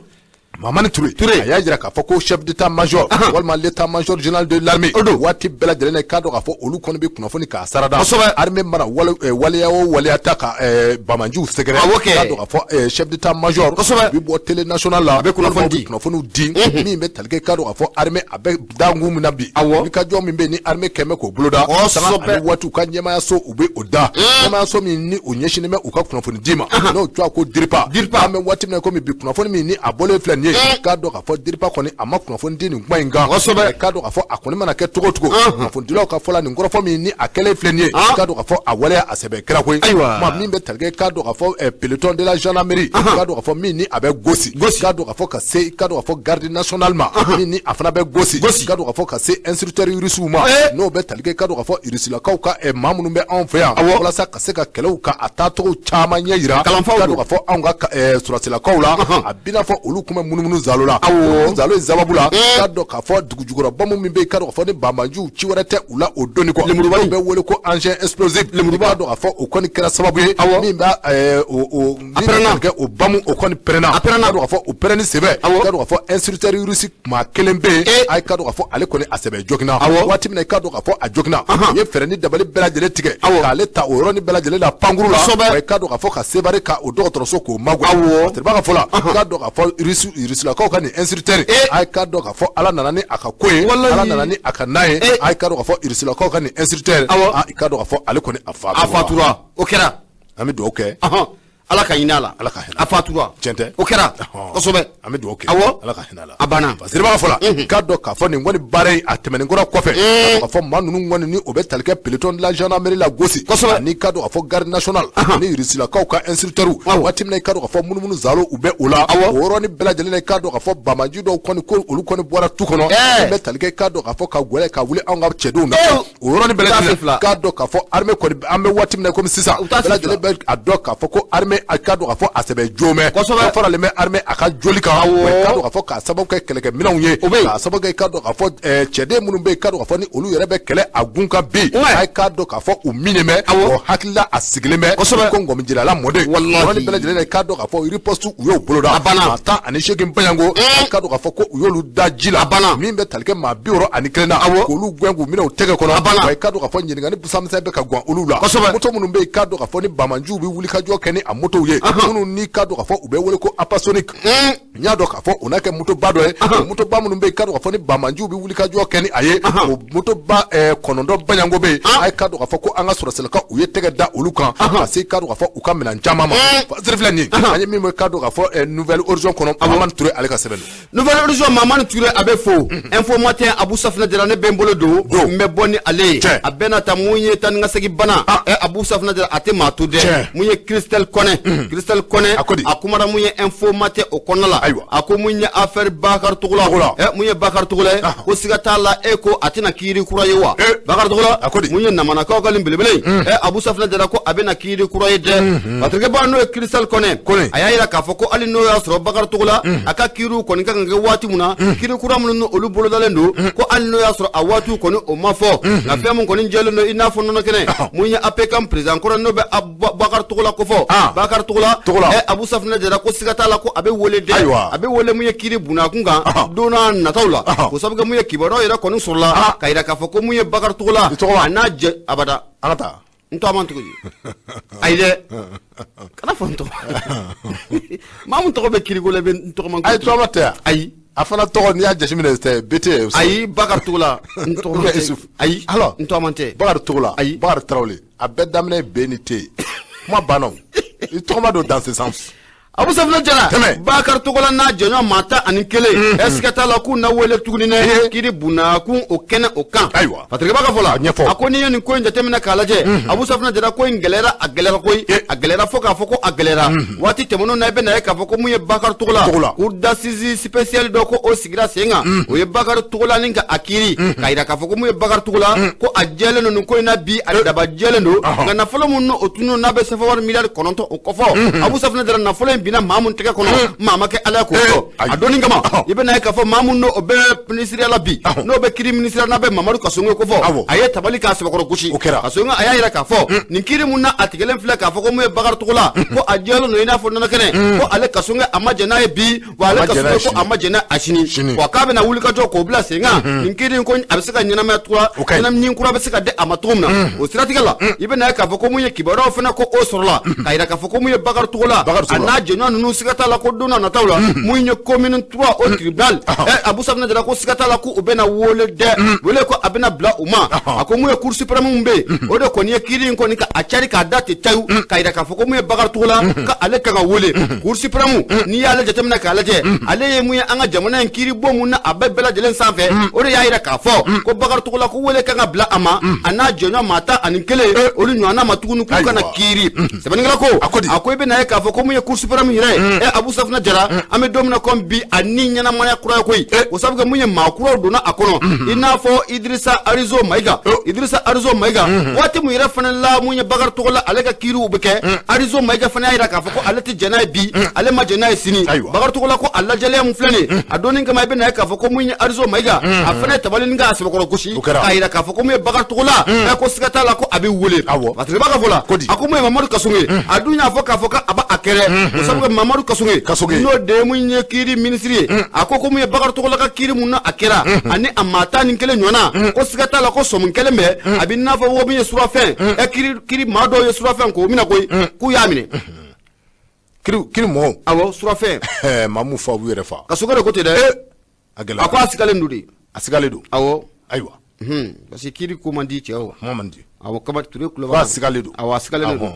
Mamani Ture, Ture. a y'a jira k'a fɔ ko chef d'état major walima l'état major général de l'armée, O don. waati bɛɛ lajɛlen na, i k'a dɔn k'a fɔ olu kɔni bɛ kunnafoni k'a sarada. Kosɛbɛ. Armée mana waleya o waleya ta ka banbaanciw sɛgɛrɛ, Awɔ kɛ. i k'a dɔn k'a fɔ chef d'état major Kosɛbɛ. u bɛ bɔ télé nationale la, A bɛ kunnafoni walima u bɛ di. kunnafoniw di min bɛ tali kɛ, i k'a dɔn k'a fɔ armée a bɛ dankun min na bi, Awɔ. wulikajɔ min bɛ yen ni armée kɛn bɛ k'o boloda, Kosɛbɛ. sanga ani waati, u ka ɲɛmaayaso u bɛ o da, ɲɛmaayaso min ni o ɲɛsinnen bɛ u ka kunnafoni di ma, n'o tɔgɔ ko DIRPA. DIRPA. An bɛ waati min na komi bi, kunnafoni min ni a bɔlen filɛ nin ye, k'a dɔn k'a fɔ DIRPA kɔni a ma kunnafoni di nin kuma in kan. Kosɛbɛ. K'a dɔn k'a fɔ a kɔni mana kɛ cogo o cogo, kunnafonidilaw ka fɔ la, nin kɔrɔfɔ min ni a kɛlen filɛ nin ye, k'a dɔn k'a fɔ a waleya a sɛbɛ kɛra koyi. Ayiwa. Kuma min bɛ tali kɛ, k'a dɔn k'a fɔ peloton de la gendarmerie, k'a dɔn k'a fɔ min ni a bɛ Gosi, Gosi. k'a dɔn k'a fɔ ka se, k'a dɔn k'a fɔ garde nationale ma, min ni a fana bɛ Gosi, Gosi. k'a dɔn k'a fɔ ka se instructeur russiw ma, Eh. n'o bɛ tali kɛ, k'a dɔn k'a fɔ rusilakaw ka maa minnu bɛ anw fɛ yan, Awɔ. walasa ka se ka kɛlɛw ka a taacogo caman ɲɛ yira, Kalanfaw k'a don. dɔn k'a fɔ anw ka sɔrɔsilakaw la, a b'i n'a fɔ olu tun bɛ munumunu zalo la. Awɔ. Zalo in sababu la, k'a dɔn k'a fɔ dugujukɔrɔ bɔnmu min bɛ yen, k'a dɔn k'a fɔ ni banbaanciw ci wɛrɛ tɛ u la o donni kɔ, Lemuruba n'o bɛ wele ko engin explosif, Lemuruba. k'a dɔn k'a fɔ o kɔni kɛra sababu ye Awɔ. min b'a o o min A pɛrɛnna. bɛ kɛ o bamu o kɔni pɛrɛnna. A pɛrɛnna. K'a dɔn k'a fɔ o pɛrɛnni senfɛ, Awɔ. k'a dɔn k'a fɔ instructeur russe maa kelen bɛ yen, Eh. a k'a dɔn k'a fɔ ale kɔni a sɛbɛ joginna. Awɔ. Waati min na i k'a dɔn k'a fɔ a joginna, Ahan. u ye fɛɛrɛ ni dabali bɛɛ lajɛlen tigɛ Awɔ. k'ale ta o yɔrɔnin bɛɛ lajɛlen la pankuru la. Kosɛbɛ. Wa i k'a dɔn k'a fɔ ka Sevare ka o dɔgɔtɔrɔso k'o magɛn. Awɔ. Teriba ka fɔ la, k'a dɔn k'a fɔ rusilakaw ka nin instructeur, Eh. a k'a dɔn k'a fɔ Ala nana ni a ka ko ye, Walahi. Ala nana ni a ka n'a ye, Eh. a k'a dɔn k'a fɔ rusilakaw ka nin instructeur, Awɔ. a k'a dɔn k'a fɔ ale kɔni a fatura. A fatura, o kɛra. An bɛ dugawu kɛ. Ɔhɔn, Ala ka hinɛ a la. Ala ka hinɛ. A fatura. Tiɲɛ tɛ? O kɛra. Ɔhɔn. Kosɛbɛ. An bɛ dugawu kɛ. Awɔ. Ala ka hinɛ a la. A banna. Fasiriba ka fɔ la, k'a dɔn k'a fɔ nin kɔni baara in a tɛmɛnen kɔrɔ kɔfɛ, k'a fɔ maa ninnu kɔni ni o bɛ tali kɛ peloton de la gendarmerie la Gosi, Kosɛbɛ. ani k'a dɔn k'a fɔ garde nationale ani rusilakaw ka instructeur, Awɔ. waati min na i k'a dɔn k'a fɔ munumunu zalo u bɛ o la, Awɔ. o yɔrɔnin bɛɛ lajɛlen na, i k'a dɔn k'a fɔ banbaanci dɔw kɔni ko olu kɔni bɔra tu kɔnɔ, Ɛɛ. min bɛ tali kɛ, k'a dɔn k'a fɔ ka gwɛlɛ ka wuli anw ka cɛdenw na, Ew. o yɔrɔnin bɛɛ U t'a lajɛlen sen fila. k'a dɔn k'a fɔ armée kɔni an bɛ waati min na komi sisan, U t'a bɛɛ sen lajɛlen bɛ a dɔn k'a fɔ ko armée a k'a dɔn k'a fɔ a sɛbɛ jo mɛ. Kosɛbɛ. Dɔ faralen bɛ armée a ka joli kan. Awɔ. Wa i k'a dɔn k'a fɔ k'a sababu kɛ kɛlɛkɛminɛnw ye, O bɛ yen. k'a sababu kɛ i k'a dɔn k'a fɔ cɛden minnu bɛ yen, k'a dɔn k'a fɔ ni olu yɛrɛ bɛ kɛlɛ a gun kan bi, Ouais. a k'a dɔn k'a fɔ u minɛ bɛ, Awɔ. o hakilila a sigilen bɛ Kosɛbɛ. ko ngɔmijirala mɔden. Walahi. Yɔrɔnin bɛɛ lajɛlen na, i k'a dɔn k'a fɔ riposte u y'o boloda. A banna. Maa 18 bayango, a k'a dɔn k'a fɔ ko u y'olu da ji la. A banna. Min bɛ tali kɛ maa 61 na, Awɔ. k'olu gɛn k'u minɛ u tɛgɛ kɔnɔ. A banna. Wa i k'a dɔn k'a fɔ ɲininkali busamisɛn bɛ ka gan olu la. Kosɛbɛ. Moto minnu bɛ yen, i k'a dɔn k'a fɔ ni banbaanciw bɛ wulikajɔ kɛ ni a moto motow ye minnu n'i k'a dɔn k'a fɔ u bɛ wele ko Apasonic. N y'a dɔn k'a fɔ o n'a kɛ motoba dɔ ye, o motoba minnu bɛ yen, k'a dɔn k'a fɔ ni banbaanciw bɛ wuli ka jɔ kɛ ni a ye, o motoba 9 baɲanko bɛ yen. A ye k'a dɔn k'a fɔ ko an ka sɔrɔsilakaw u ye tɛgɛ da olu kan ka se k'a dɔn k'a fɔ u ka minɛn caman ma. Fasiri filɛ nin ye, an ye min bɛ k'a dɔn k'a fɔ Nouvelle Horizon kɔnɔ, Mamani Ture ale ka sɛbɛn don. Nouvelle Horizon, Mamani Ture a bɛ fo. Info Matin, Abu Safinɛ Jara, ne bɛ n bolo don, n bɛ bɔ ni ale ye. A bɛɛ n'a ta, mun ye taa ni ka segin bana, Abu Safinɛ Jara, a tɛ maa to dɛ. Mun ye Christelle Kɔnɛ, Christelle Kɔnɛ a kumara mun ye Info Matin o kɔnɔna la. A ko mun ye affaire Bakari Togola, mun ye Bakari Togola ye, ko siga t'a la, e ko a tɛna kiiri kura ye wa? Bakari Togola, mun ye namanakaw ka nin belebele ye, Abu Safinɛ Jara ko a bɛna kiiri kura ye dɛ. Patrick Ba, n'o ye Christelle Kɔnɛ, a y'a yira k'a fɔ ko hali n'o y'a sɔrɔ Bakari Togola a ka kiiriw kɔni ka kan ka kɛ waati mun na, kiiri kura minnu olu bolodalen don, ko hali n'o y'a sɔrɔ a waatiw kɔni o ma fɔ, nka fɛn mun kɔni jɛlen don i n'a fɔ nɔnɔ kɛnɛ, mun ye APCAM président kɔrɔ n'o bɛ Bakari Togola kofɔ, Bakari Togola, Abu Safinɛ Jara ko siga t'a la ko a bɛ wele dɛ, a bɛ wele mun ye kiiri bunakun kan don n'a nataw la, k'o sababu kɛ mun ye kibaruyaw yɛrɛ kɔni sɔrɔla ka yira k'a fɔ ko mun ye Bakari Togola a n'a jɛ abada. An ka taa. N tɔgɔ man cogo di? Ayi dɛ, kana fɔ n tɔgɔ. Maa mun tɔgɔ bɛ kiriko la, i bɛ n tɔgɔ man. Ayi, tɔgɔ tɛ yan. Ayi. A fana tɔgɔ, n'i y'a jateminɛ, c'est BT. Ayi, Bakari Togola, n tɔgɔ man tɛ. Ayi. Alors. N tɔgɔ man tɛ. Bakari Togola. Ayi. Bakari Tarawele. A bɛɛ daminɛ ye B ni T ye. Kuma banna o. I tɔgɔ ma don dans ce sens. Abu Safinɛ Jara, Bakari Togola n'a jɔɲɔgɔn maa 11, siga t'a la k'u na wele tuguni dɛ, kiiri bunakun o kɛnɛ o kan. Ayiwa. Patrick Ba ka fɔ la, ɲɛfɔ. A ko n'i ye nin ko in jateminɛ k'a lajɛ, Abu Safinɛ Jara, ko in gɛlɛyara, a gɛlɛyara koyi, a gɛlɛyara fo k'a fɔ ko a gɛlɛyara. Waati tɛmɛnenw na, i bɛna ye k'a fɔ ko mun ye Bakari Togola, cour d'assises spéciale dɔ ko o sigira sen kan, o ye Bakari Togola ni ka a kiiri k'a yira k'a fɔ ko mun ye Bakari Togola, ko a jɛlen don nin ko in na bi, a daba jɛlen don, nka nafolo mun o tunun n'a bɛ sefa wari miliyari 9 o kɔfɔ, Abu Safinɛ Jara, nafolo in binna maa mun tɛgɛ kɔnɔ, maa ma kɛ Ala ye k'o dɔn. A donni kama, i bɛna ye k'a fɔ maa mun n'o bɛ minisiriya la bi, n'o bɛ kiiri minisiriya, n'a bɛ Mamadu Kassogué kofɔ, a ye tabali k'a sɛbɛkɔrɔ gosi. Kassogué a y'a yira k'a fɔ nin kiiri mun na a tigɛlen filɛ k'a fɔ ko mun ye Bakari Togola, ko a jɛlen don i n'a fɔ nɔnɔ kɛnɛ, ko ale Kassogué a ma jɛn n'a ye bi, wa ale Kassogué ko a ma jɛn n'a a sini, wa k'a bɛna wuli ka jɔ k'o bila sen kan, nin kiiri in ko a bɛ se ka ɲɛnamaya kura, ɲɛnamini kura bɛ se ka di a ma cogo min na. O siratigɛ la, i bɛna ye k'a fɔ ko mun ye kibaruyaw fana ko o sɔrɔla k'a yira k'a fɔ ko mun ye Bakari Togola a n'a jɛɲɔgɔn ninnu, siga t'a la ko don n'a nataw la, mun ye commune 3 o tribunal, Abu Safinɛ Jara ko siga t'a la ko u bɛna wele dɛ, wele ko a bɛna bila u ma. A ko mun ye cour suprême mun bɛ yen, o de kɔni ye kiiri in kɔni ka a cari k'a da tɛ cayu k'a yira k'a fɔ ko mun ye Bakari Togola ka ale kan ka wele. Cour suprême, n'i y'ale jateminɛ k'a lajɛ, ale ye mun ye an ka jamana in kiiri bon mun na a bɛɛ lajɛlen sanfɛ, o de y'a yira k'a fɔ ko Bakari Togola ko wele kan ka bila a ma, a n'a jɔɲɔgɔn maa 11, olu ɲɔgɔnna ma tuguni k'u kana kiiri. Sɛbɛnnikɛla ko a ko i bɛna ye k'a fɔ ko mun ye cour suprême yɛrɛ ye, Abu Safinɛ Jara, an bɛ don min na komi bi, a ni ɲɛnamaya kura ye koyi, o sababu kɛ mun ye maa kuraw donna a kɔnɔ, i n'a fɔ Idrissa Arizo Maïga. Idrissa Arizo Maïga, waati mun yɛrɛ fana la mun ye Bakari Togola ale ka kiiriw bɛ kɛ, Arizo Maïga fana y'a yira k'a fɔ ko ale tɛ jɛn n'a ye bi, ale ma jɛn n'a ye sini. Bakari Togola ko a lajɛlenya mun filɛ nin ye, a donni kama i bɛna ye k'a fɔ ko mun ye Arizo Maïga, a fana ye tabali ni k'a sɛbɛkɔrɔ gosi k'a yira k'a fɔ ko mun ye Bakari Togola, ko siga t'a la ko a bɛ wele. Patrick Ba ka fɔ la, a ko mun ye Mamadu Kassogué, a dun y'a fɔ k'a fɔ k'a b'a kɛrɛ, o sababu kɛ Mamadu Kassogué n'o de ye mun ye kiiri minisiri ye, a ko ko mun ye Bakari Togola ka kiiri mun na a kɛra ani a maa 11 ɲɔgɔnna, ko siga t'a la ko sɔmi kɛlen bɛ, a bɛ n'a fɔ ko min ye surafɛn, kiiri maa dɔw ye surafɛn k'o minɛ koyi, k'u y'a minɛ. Kiri mɔgɔw. Awɔ, surafɛn. Maa mun fa u yɛrɛ fa. Kassogué de ko ten dɛ. A gɛlɛyara. A ko a sigalen don de. A sigalen don. Awɔ. Ayiwa. Parce que kiiri ko man di cɛ o. Kuma man di. Awɔ, kaba Ture kulo b'a. Ko a sigalen don. Awɔ, a sigalen don.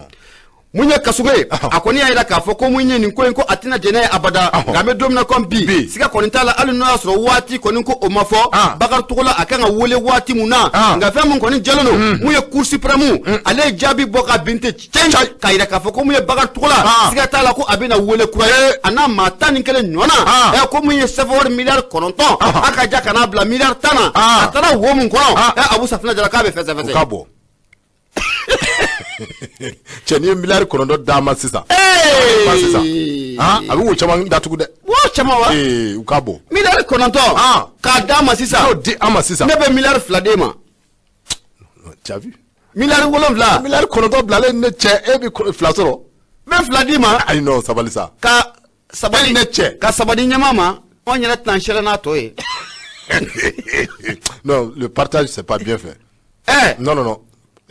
Mun ye Kassogué, a kɔni y'a yira k'a fɔ ko mun ye nin ko in ko a tɛna jɛn n'a ye abada, nka an bɛ don min na komi bi, siga kɔni t'a la, hali n'o y'a sɔrɔ waati kɔni ko o ma fɔ, Bakari Togola a kan ka wele waati mun na, nka fɛn mun kɔni jɛlen don, mun ye cour suprême, ale ye jaabi bɔ ka bin ten cɛn k'a yira k'a fɔ ko mun ye Bakari Togola, siga t'a la ko a bɛna wele kura ye, a n'a maa 11 ɲɔgɔnna, ko mun ye sefa wari miliyari 9, a ka ja ka n'a bila miliyari 10 na, a taara wo mun kɔnɔ, Abu Safinɛ Jara k'a bɛ fɛsɛfɛsɛ. O ka bɔ. Cɛ, n'i ye miliyari 9 d'a ma sisan, a bɛ wo caman datugu dɛ. Wo caman wa? U ka bɔ. Miliyari 9 k'a d'a ma sisan. N'o di an ma sisan. Ne bɛ miliyari 2 d'e ma. Tu as vu? Miliyari 7. Miliyari 9 bilalen ne cɛ, e bɛ 2 sɔrɔ. N bɛ 2 d'i ma. Ayi non, sabali sa. Ka sabali ne cɛ. Ka sabali ɲɛma ma, anw yɛrɛ tɛna sɛlɛ n'a tɔ ye. Non, le partage, c'est pas bien fait. Non, non, non.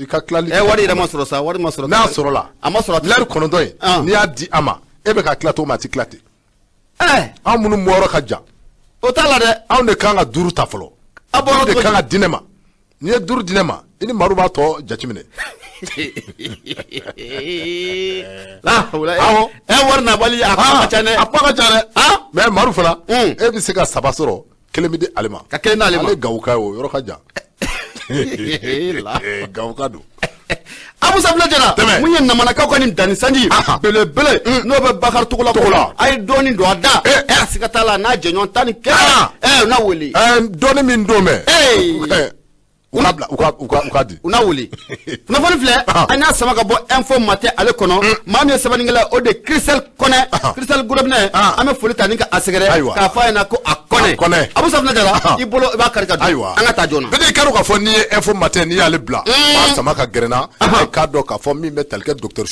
I ka tilali. Ɛ, wari yɛrɛ ma sɔrɔ sa, wari ma sɔrɔ. N'a sɔrɔla. A ma sɔrɔ, a tɛ Miliyari sɔrɔ. 9 in, n'i y'a di a ma, e bɛ ka tila cogo min, a tɛ tila ten. Anw minnu bɔyɔrɔ ka jan, O t'a la dɛ. Anw de kan ka 5 ta fɔlɔ. A bɔra Duuru de cogo kan di? ka di ne ma. N'i ye 5 di ne ma, i ni Madu b'a tɔ jateminɛ. La hawla. Awɔ. Ɛ, wari nabali, a kuma ka ca dɛ. A kuma ka ca dɛ. Mais Madu fana, Mm. e bɛ se ka 3 sɔrɔ, kelen bɛ di ale ma. Ka kelen d'ale ma. Ale Gawoka ye, o yɔrɔ ka jan. La. Gawoka don. Abu Safinɛ Jara. Tɛmɛ. Mun ye namanakaw ka nin danni sanji belebele n'o bɛ Bakari Togola Togola. A ye dɔɔni don a da. Ɛ, siga t'a la, n'a jɛɲɔgɔn 11, ɛ, u n'a wele. Dɔɔni min don mɛ. Ee. U ka bila, u ka di. U n'a wele. Kunnafoni filɛ, an y'a sama ka bɔ Info Matin ale kɔnɔ. Maa min ye sɛbɛnnikɛla ye, o de ye Christelle Kɔnɛ, Christelle Gorobinɛ. An bɛ foli ta ni ka a sɛgɛrɛ Ayiwa. k'a fɔ a ɲɛna ko a Kɔnɛ. A Kɔnɛ. Abu Safinɛ Jara, i bolo, i b'a kari ka dun. Ayiwa. An ka taa joona. Bɛɛ i ka dɔn k'a fɔ n'i ye Info Matin, n'i y'ale bila, b'a sama ka gɛrɛ n na. I k'a dɔn k'a fɔ min bɛ tali kɛ docteur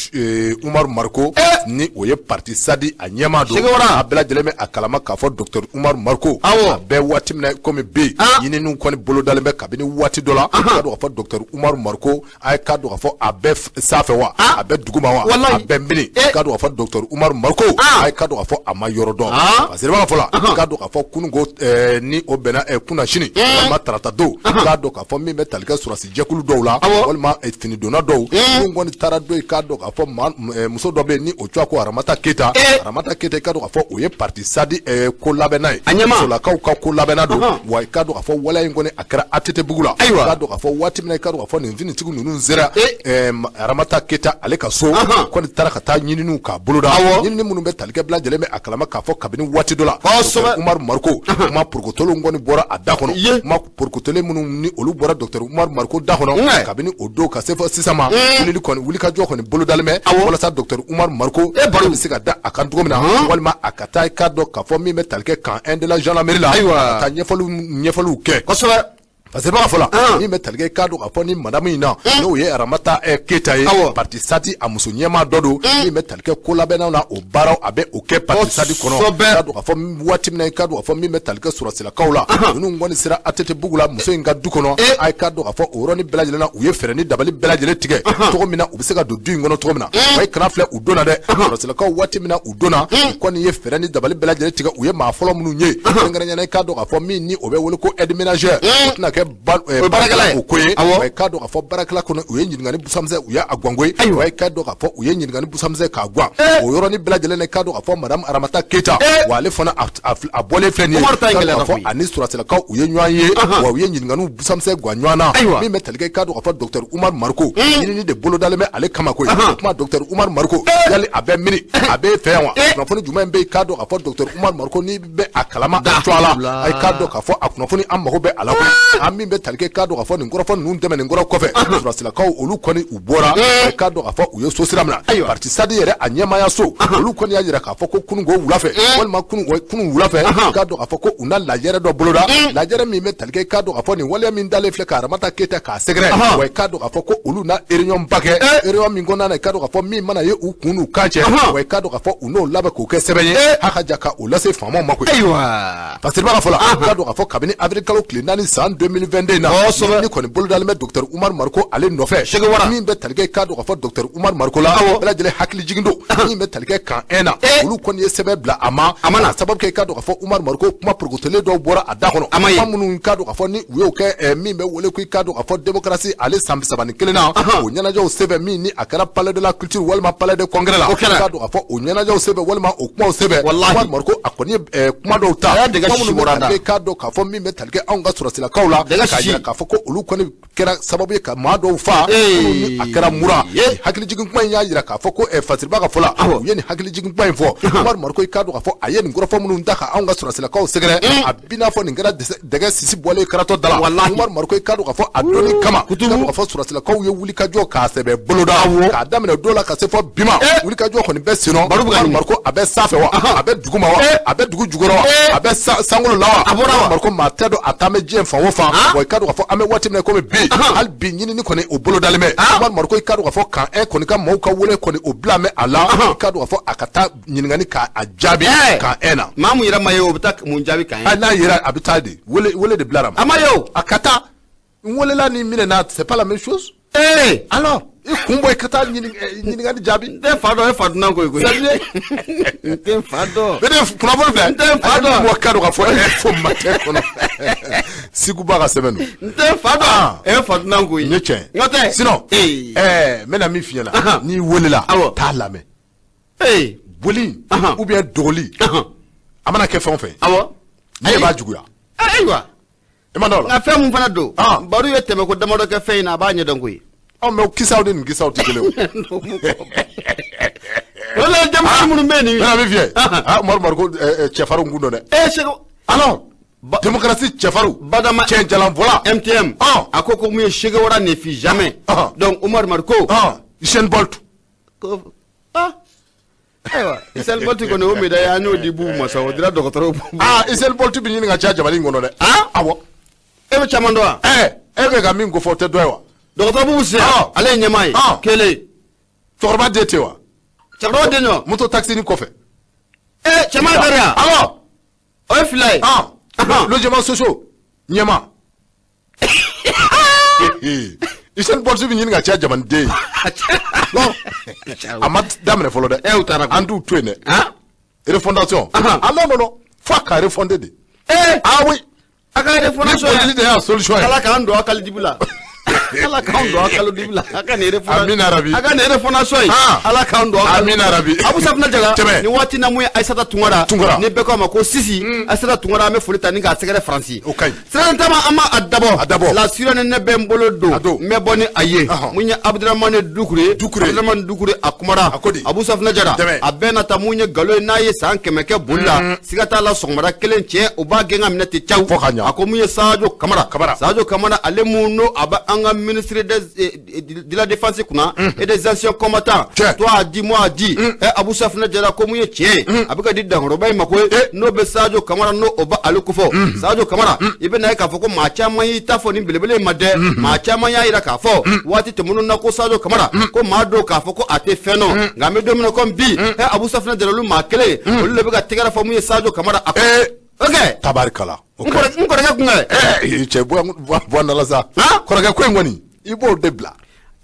Umaru Mariko, ni o ye parti SADI a ɲɛmaa don. Sɛgɛwara. A bɛɛ lajɛlen bɛ a kalama k'a fɔ docteur Umaru Mariko, a bɛ waati min na komi bi, ɲininiw kɔni bolodalen bɛ kabini waati dɔ la. I k'a dɔn k'a fɔ docteur Umaru Mariko, a ye k'a dɔn k'a fɔ a bɛ sanfɛ wa, a bɛ duguma wa, a bɛ mini. I k'a dɔn k'a fɔ docteur Umaru Mariko, a ye k'a dɔn k'a fɔ a ma yɔrɔ dɔn. Parce que i b'a fɔ la, i k'a dɔn k'a fɔ kununko, ni o bɛnna kunasini walima tarata don, i k'a dɔn k'a fɔ min bɛ tali kɛ sɔrɔdasi jɛkulu dɔw la walima finidonna dɔw minnu kɔni taara don, i k'a dɔn k'a fɔ maa muso dɔ bɛ yen ni o tɔgɔ ko Aramata Keyita. Aramata Keyita, i k'a dɔn k'a fɔ o ye parti SADI ko labɛnna ye. A ɲɛmaa. Musolakaw ka ko labɛnna don. Wa i k'a dɔn k'a fɔ waleya in kɔni, a kɛra ATT bugu la. I k'a dɔn k'a fɔ waati min na, i k'a dɔn k'a fɔ nin finitigi ninnu sera Aramata Keyita ale ka so, kɔni taara ka taa ɲininiw k'a boloda. Ɲinini minnu bɛ tali kɛ, bɛɛ lajɛlen bɛ a kalama k'a fɔ kabini waati dɔ la, Umaru Mariko, kuma porokotolenw kɔni bɔra a da kɔnɔ. Kuma porokotolen minnu ni olu bɔra docteur Umaru Mariko da kɔnɔ, kabini o don ka se fɔ sisan ma, wulili kɔni, wulikajɔ kɔni bolodalen bɛ walasa docteur Umaru Mariko bɛ se ka da a kan cogo min na, walima a ka taa, i k'a dɔn k'a fɔ min bɛ tali kɛ camp 1 de la gendarmerie la, ka taa ɲɛfɔliw kɛ. Parce que b'a fɔ la, min bɛ tali kɛ, i k'a dɔn k'a fɔ ni madame in na, n'o ye Aramata Keyita ye, parti SADI a muso ɲɛmaa dɔ don, min bɛ tali kɛ ko labɛnnaw na, o baaraw a bɛ o kɛ parti SADI kɔnɔ. I k'a dɔn k'a fɔ waati min na, i k'a dɔn k'a fɔ min bɛ tali kɛ sɔrɔsilakaw la, ninnu kɔni sera ATT bugu la, muso in ka du kɔnɔ. A ye k'a dɔn k'a fɔ o yɔrɔnin bɛɛ lajɛlen na, u ye fɛɛrɛ ni dabali bɛɛ lajɛlen tigɛ cogo min na u bɛ se ka don du in kɔnɔ cogo min na. Wa i kana filɛ, u donna dɛ, sɔrɔsilakaw. Waati min na u donna, u kɔni ye fɛɛrɛ ni dabali bɛɛ lajɛlen tigɛ. U ye maa fɔlɔ minnu ye, kɛrɛnkɛrɛnnenya, i k'a dɔn k'a fɔ min ni o bɛ wele ko aide ménagère, o tɛna kɛ baarakɛla ye. O ko ye. Wa i k'a dɔn k'a fɔ baarakɛla kɔnɔ, u ye ɲininkali busamisɛn, u y'a gango ye. Wa i k'a dɔn k'a fɔ u ye ɲininkali busamisɛn k'a gan o yɔrɔnin bɛɛ lajɛlen na. I k'a dɔn k'a fɔ madame Aramata Keyita, wa ale fana a bɔlen filɛ nin ye, Umaru ta in i k'a dɔn gɛlɛyara k'a fɔ koyi. ani sɔrɔsilakaw, u ye ɲɔgɔn ye, wa u ye ɲininkaliw busamisɛn gan ɲɔgɔn na. Min bɛ tali kɛ, i k'a dɔn k'a fɔ docteur Umaru Mariko, ɲinini de bolodalen bɛ ale kama koyi. O kuma, docteur Umaru Mariko, yali a bɛ mini, a bɛ fɛ yan wa? Kunnafoni jumɛn bɛ yen, i k'a dɔn k'a fɔ docteur Umaru Mariko, n'i bɛ a kalama a cogoya la, a k'a dɔn k'a fɔ a kunnafoni, an mago bɛ a la koyi. An min bɛ tali kɛ, i k'a dɔn k'a fɔ nin kɔrɔfɔ ninnu tɛmɛnen kɔrɔ kɔfɛ, sɔrɔsilakaw olu kɔni u bɔra, i k'a dɔn k'a fɔ u ye so sira minɛ parti SADI yɛrɛ a ɲɛmaaya so. Olu kɔni y'a jira k'a fɔ ko kununko wula fɛ, walima kunun wula fɛ, i k'a dɔn k'a fɔ ko u na lajɛrɛ dɔ boloda, lajɛrɛ min bɛ tali kɛ, i k'a dɔn k'a fɔ nin waleya min dalen filɛ ka Aramata Keyita k'a sɛgɛrɛ. Wa i k'a dɔn k'a fɔ ko olu na réunion ba kɛ, réunion min kɔnɔna na, i k'a dɔn k'a fɔ min mana ye u kun n'u kan cɛ, wa i k'a dɔn k'a fɔ u n'o labɛn k'o kɛ sɛbɛn ye, h'a ka ja ka o lase faamaw ma koyi. Parce que i b'a fɔ la, i k'a dɔn k'a fɔ kabini avril kalo tile 4 san 2022 in na, ni kɔni bolodalen bɛ docteur Umaru Mariko ale nɔfɛ. Min bɛ tali kɛ, i k'a dɔn k'a fɔ docteur Umaru Mariko la, bɛɛ lajɛlen hakili jigin don min bɛ tali kɛ camp 1 na, olu kɔni ye sɛbɛn bila a ma. A ma na. Sababu kɛ, i k'a dɔn k'a fɔ Umaru Mariko, kuma porokotolen dɔw bɔra a da kɔnɔ. A ma ye. Kuma minnu, i k'a dɔn k'a fɔ ni u y'o kɛ, min bɛ wele ko, i k'a dɔn k'a fɔ démocratie ale san 31 na, o ɲɛnajɛw sɛbɛn min ni a kɛra palais de la culture walima palais de congrès la, O kɛra. i k'a dɔn k'a fɔ o ɲɛnajɛw sɛbɛn walima o kumaw sɛbɛn, Umaru Mariko a kɔni ye kuma dɔw ta, A y'a dɛgɛ kuma sisi minnu bɛ bɔra a tali da. kɛ, i k'a dɔn k'a fɔ min bɛ tali kɛ anw ka sɔrɔsilakaw la, Dɛgɛ k'a sisi. jira k'a fɔ ko olu kɔni kɛra sababu ye ka maa dɔw fa, minnu ni a kɛra mura. Hakilijigin kuma in y'a jira k'a fɔ ko Fasiriba ka fɔ la, u ye nin hakilijigin kuma in fɔ. Umaru Mariko, i k'a dɔn k'a fɔ a ye nin kɔrɔfɔ minnu ta ka anw ka sɔrɔsilakaw sɛgɛrɛ, a b'i n'a fɔ nin kɛra dɛgɛ sisi bɔlen karatɔ da la. Umaru Mariko, i k'a dɔn k'a fɔ a donni kama, i k'a dɔn k'a fɔ sɔrɔsilakaw ye wulikajɔ k'a sɛbɛ boloda k'a daminɛ don la ka se fɔ bi ma. Wulikajɔ kɔni bɛ sen nɔ. Baro bɛ ka Umaru ɲini. Mariko, a bɛ sanfɛ wa, a bɛ duguma wa, a bɛ dugu jukɔrɔ wa, a bɛ sankolo la wa? A bɔra wa? Umaru Mariko, maa tɛ dɔn a taa bɛ diɲɛ fan o fan. Wa i k'a dɔn k'a fɔ an bɛ waati min na komi bi, hali bi ɲinini kɔni o bolodalen bɛ. Umaru Mariko, i k'a dɔn k'a fɔ camp 1 kɔni ka maaw ka wele kɔni o bila mɛ a la, i k'a dɔn k'a fɔ a ka taa ɲininkali k'a jaabi camp 1 na. Maa mun yɛrɛ ma ye, o bɛ taa mun jaabi kan ye? Hali n'a yera, a bɛ taa de, wele de bilara ma. A ma ye o. A ka taa, n welela ni minɛ na, c'est pas la même chose. Ee. Alors i kun bɔ i ka taa ɲininkali jaabi. N tɛ n fa dɔn, e fa dunan koyi koyi. N tɛ n fa dɔn. Ne de kunnafoni filɛ. N tɛ n fa dɔn. Mɔ ka don ka fɔ Info Matin kɔnɔ. Siguba ka sɛbɛn don. N tɛ n fa dɔn, e fa dunan koyi. N ye tiɲɛ. N ka tɛ. Sinon. Ee. N bɛna min f'i ɲɛna. N'i welela. Awɔ. Taa lamɛn. Ee. Boli. Ou bien dogoli. A mana kɛ fɛn o fɛn. Awɔ. Ne b'a juguya. Ayiwa. I ma da o la. Nka fɛn mun fana don. Baro ye tɛmɛko damadɔ kɛ fɛn in na, a b'a ɲɛdɔn koyi. Ɔ mais o kisaw ni nin kisaw tɛ kelen o. O la denmisɛnnin minnu bɛ yen nin. N bɛna min f'i ye. Umaru Mariko cɛfarinw kun don dɛ. Ee Segu. Alors démocratie cɛfarinw. Badama cɛnjalanbɔla. MTM. A ko ko mun ye Che Guevara ne fuit jamais. Donc Umaru Mariko. Usain Bolt. Ko ayiwa Usain Bolt kɔni o médaille an y'o di Bubu ma sa, o dira dɔgɔtɔrɔw ma. Usain Bolt bɛ ɲini ka caya jamana in kɔnɔ dɛ. Awɔ. E bɛ caman dɔn wa? E bɛ ka min ko fɔ o tɛ dɔ ye wa? Dɔgɔtɔrɔ Bubu Siya ale ye ɲɛmaa ye. Kelen. Cɛkɔrɔba den tɛ wa? Cɛkɔrɔba den jɔn? Moto taxi ni kɔfɛ. Cɛman yɛrɛ yan. Awɔ. O ye fila ye. Logement sociaux ɲɛmaa. Usain Bolt bɛ ɲini ka caya jamanaden ye. Non a ma daminɛ fɔlɔ dɛ. U taara. An t'u to yen dɛ. Refondation. Non non non f'a ka refonder de. Ah oui. A ka refondation. Ni bolili de y'a solution ye. Ala k'an don a kalidibi la. Ala k'an don a kalo dibi la. A ka nin refondation. Amina rabi. A ka nin refondation ye. Ala k'an don a kalo. Amina rabi. Abu Safinɛ Jara. Nin waati na mun ye Ayisata Tunkara. Tunkara. Ni bɛɛ ko a ma ko Sisi. Ayisata Tunkara an bɛ foli ta ni k'a sɛgɛrɛ Faransi. O ka ɲi. Sira taama an ma a dabɔ. A dabɔ. La sirani ne bɛ n bolo don. A don. N bɛ bɔ ni a ye. Mun ye Abudramani Dukure. Dukure. Abudramani Dukure a kumara. A ko di. Abu Safinɛ Jara. A bɛɛ na ta mun ye nkalon ye n'a ye san 100 kɛ boli la. Siga t'a la sɔgɔmada kelen cɛ o b'a gɛn ka minɛ ten cawu. Fo ka ɲa. A ko mun ye Sadio Kamara. Kamara. Sadio Kamara ale mun n'o a bɛ an ka ministre de la défense kunna et des anciens combattants. Toi a dit, moi a dit. Abou Safinɛ Jara ko mun ye tiɲɛ ye. A bɛ ka di dankɔrɔba in ma koyi. N'o bɛ Sadio Kamara n'o o bɛ ale kofɔ. Sadio Kamara i bɛ na ye k'a fɔ ko maa caman y'i ta fɔ nin belebele in ma dɛ. Maa caman y'a jira k'a fɔ waati tɛmɛnenw na ko Sadio Kamara ko maa dɔw k'a fɔ ko a tɛ fɛn dɔn. Nka an bɛ don min na komi bi Abou Safinɛ Jara olu maa kelen olu de bɛ ka tɛgɛrɛ fɔ mun ye Sadio Kamara a ko. Ok. Tabarikala. N kɔrɔkɛ kun kɛ. Cɛ bɔ nala sa. Kɔrɔkɛ ko in kɔni i b'o de bila.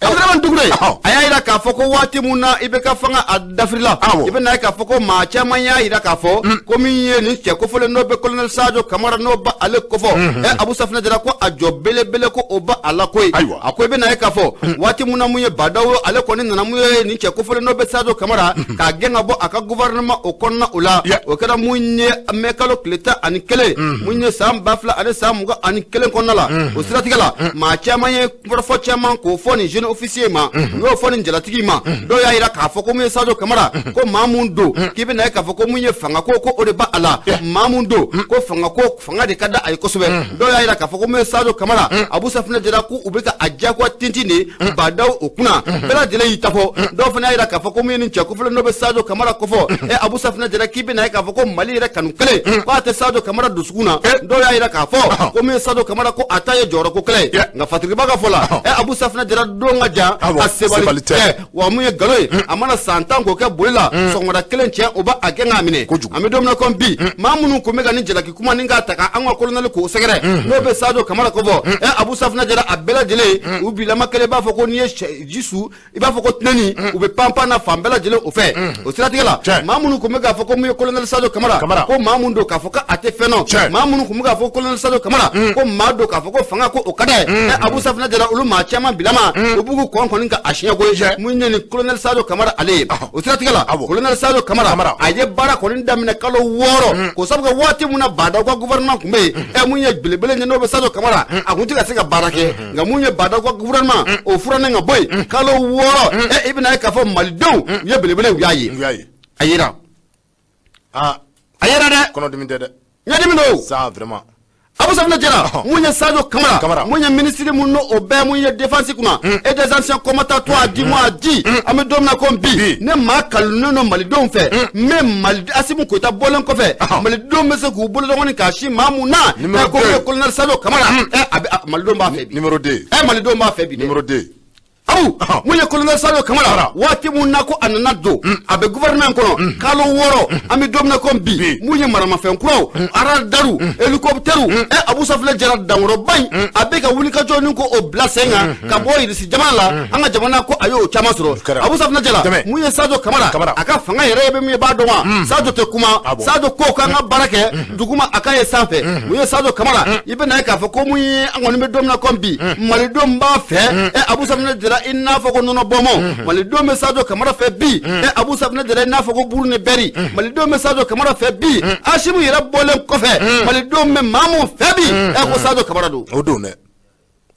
Abudramani Dukure a y'a jira k'a fɔ ko waati mun na i bɛ ka fanga a dafirila i bɛ na ye k'a fɔ ko maa caman y'a jira k'a fɔ ko min ye nin cɛ kofɔlen n'o bɛ colonel Sadio Kamara n'o bɛ ale kofɔ Abu Safinɛ Jara ko a jɔ belebele ko o bɛ a la koyi. A ko i bɛ na ye k'a fɔ waati mun na mun ye Badaw ale kɔni nana mun ye nin cɛ kofɔlen n'o bɛ Sadio Kamara k'a gɛn ka bɔ a ka gouvernement o kɔnɔna o la o kɛra mun ye mai kalo tile 11 mun ye san 2021 kɔnɔna la o siratigɛ la maa caman ye kɔrɔfɔ caman k'o fɔ nin jeune officier ma u y'o fɔ nin jalatigi ma dɔw y'a jira k'a fɔ ko mun ye Sadio Kamara ko maa mun don k'i bɛ na ye k'a fɔ ko mun ye fanga ko ko o de b'a la maa mun don ko fanga ko fanga de ka di a ye kosɛbɛ dɔw y'a jira k'a fɔ ko mun ye Sadio Kamara Abu Safinɛ Jara ko u bɛ ka a diyagoya tintin de Badaw o kunna bɛɛ lajɛlen y'i ta fɔ dɔw fana y'a jira k'a fɔ ko mun ye nin cɛ kofɔlen n'o bɛ Sadio Kamara kofɔ Abu Safinɛ Jara k'i bɛ na ye k'a fɔ ko Mali yɛrɛ kanu kelen k'a tɛ Sadio Kamara dusukun na dɔw y'a jira k'a fɔ ko mun ye Sadio Kamara ko a ta ye jɔyɔrɔko kɛlɛ ye nka Fatiriba ka fɔ la Abu Safinɛ Jara don ka jan a sebali tɛ wa mun ye nkalon ye a mana san 10 k'o kɛ boli la sɔgɔmada kelen cɛ o b'a gɛn k'a minɛ an bɛ don min na komi bi maa minnu tun bɛ ka nin jalaki kuma ni k'a ta ka an ka colonel k'o sɛgɛrɛ n'o bɛ Sadio Kamara kofɔ Abu Safinɛ Jara a bɛɛ lajɛlen u bilama kelen b'a fɔ ko n'i ye ji su i b'a fɔ ko tɛnɛni u bɛ panpan na fan bɛɛ lajɛlen o fɛ o siratigɛ la maa minnu tun bɛ k'a fɔ ko mun ye colonel Sadio Kamara ko maa mun don k'a fɔ ko a tɛ fɛn dɔn maa minnu tun bɛ k'a fɔ colonel Sadio Kamara ko maa don k'a fɔ ko fanga ko o ka d'a ye Abu Safinɛ Jara olu maa caman bilama u b'u kɔn kɔni ka a siɲɛ koyi mun ye nin colonel Sadio Kamara ale ye o siratigɛ la colonel Sadio Kamara a ye baara kɔni daminɛ kalo 6 k'o sabu kɛ waati mun na Badaw ka gouvernement tun bɛ yen mun ye belebele ye n'o bɛ Sadio Kamara a kun tɛ ka se ka baara kɛ nka mun ye Badaw ka gouvernement o furannen ka bɔ yen kalo 6 i bɛna ye k'a fɔ malidenw u ye belebele u y'a ye a yera a yera dɛ kɔnɔdimi tɛ dɛ ɲɛdimi don ça vraiment Abu Safinɛ Jara mun ye Sadio Kamara mun ye ministre mun n'o o bɛɛ mun ye défense kunna et des anciens combattants toi a dit moi a dit an bɛ don min na komi bi ne maa kalunen don malidenw fɛ mais Mali Assimi Goïta bɔlen kɔfɛ malidenw bɛ se k'u bolo dɔgɔnin k'a si maa mun na ko mun ye colonel Sadio Kamara a bɛ malidenw b'a fɛ bi numéro 2 malidenw b'a fɛ bi numéro 2 Abu, mun ye colonel Sadio Kamara, waati mun na ko a nana don, a bɛ gouvernement kɔnɔ kalo 6, an bɛ don min na komi bi, mun ye maramafɛn kuraw, radaru, hélicoptère, ɛ Abu Safinɛ Jara, dankɔrɔba in, a bɛ ka wulikajɔ ni ko o bila sen kan ka bɔ Irisi jamana la, an ka jamana ko a y'o caman sɔrɔ. Abu Safinɛ Jara, mun ye Sadio Kamara, a ka fanga yɛrɛ bɛ min ye, b'a dɔn wa? Sadio tɛ kuma. Sadio ko k'an ka baara kɛ duguma, a ka ye sanfɛ. Mun ye Sadio Kamara, i bɛ na ye k'a fɔ ko mun ye, an kɔni bɛ don min na komi bi, malidenw b'a fɛ. Ɛ Abu Safinɛ Jara, i n'a fɔ ko nɔnɔ bɔnbɔn, malidenw bɛ Sadio Kamara fɛ bi. Ɛ Abu Safinɛ Jara, i n'a fɔ ko buru ni bɛri, malidenw bɛ Sadio Kamara fɛ bi. Asimu yɛrɛ bɔlen kɔfɛ, malidenw bɛ maa mun fɛ bi, ɛ ko Sadio Kamara don. O don dɛ.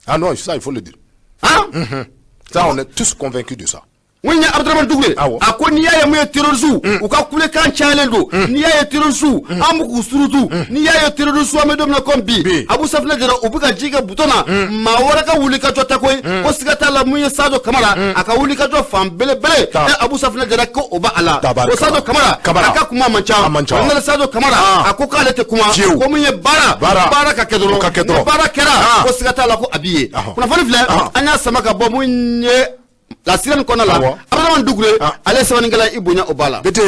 Ah non, ça, il faut le dire. Han. Ça, on est tous convaincus de ça. Mun ye Abudramani Dugure, a ko n'i y'a ye mun ye terroriste u ka kulekan cayalen don, n'i y'a ye terroriste an bɛ k'u surutu, n'i y'a ye terroriste, an bɛ don min na komi bi, Abu Safinɛ Jara, u bɛ ka ji kɛ butɔn na, maa wɛrɛ ka wuli ka jɔ tɛ koyi. Ko siga t'a la, mun ye Sadio Kamara, a ka wuli ka jɔ fan belebele, ɛ Abu Safinɛ Jara, ko o b'a la. Ko Sadio Kamara, a ka kuma man ca. Colonel Sadio Kamara, a ko k'ale tɛ kuma, ko mun ye baara, baara ka kɛ dɔrɔn, ni baara kɛra, ko siga t'a la ko a b'i ye. Kunnafoni filɛ, an y'a sama ka bɔ mun ye la sirani kɔnɔna la. Abudramani Dugure, ale sɛbɛnnikɛla, i bonya o b'a la. Bete,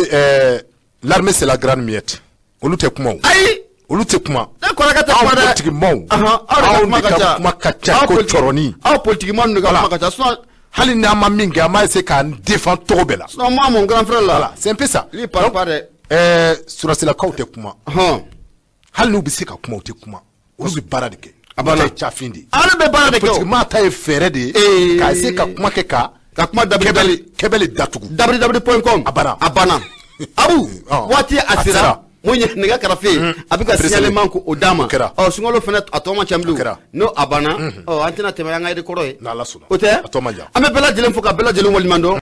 l'armée, c'est la grande muette. Olu tɛ kuma o. Ayi. Olu tɛ kuma. Ne kɔrɔkɛ tɛ kuma dɛ. Anw politikimaw, anw de ka kuma ka ca ko cɔrɔni. Aw politikimaw de ka kuma ka ca, sinon hali n'an ma min kɛ, an b'a essayer k'an défend cogo bɛɛ la. Sinon moi, mon grand frère là. Voilà, c'est un peu ça. Lui, il parle pas dɛ. Surasilakaw tɛ kuma. Hali n'u bɛ se ka kuma, u tɛ kuma. Olu bɛ baara de kɛ. A banna. U ta ye cafin de ye. Ale bɛ baara de kɛ o. Politikimaa ta ye fɛɛrɛ de ye. K'a essayer ka kuma kɛ ka. Ka kuma dabiri dabiri. Kɛbɛli datugu. www.com. A banna. A banna. Abu, waati a sera. Mun ye nɛgɛ karafe, a bɛ ka signalement ko o d'a ma. Ɔ sunkalo fana, a tɔ man ca bilen. N'o a banna, ɔ an tɛna tɛmɛ an ka yiri kɔrɔ ye. N'Ala sɔnna. O tɛ. A tɔ man jan. An bɛ bɛɛ lajɛlen fo ka bɛɛ lajɛlen waleɲuman dɔn.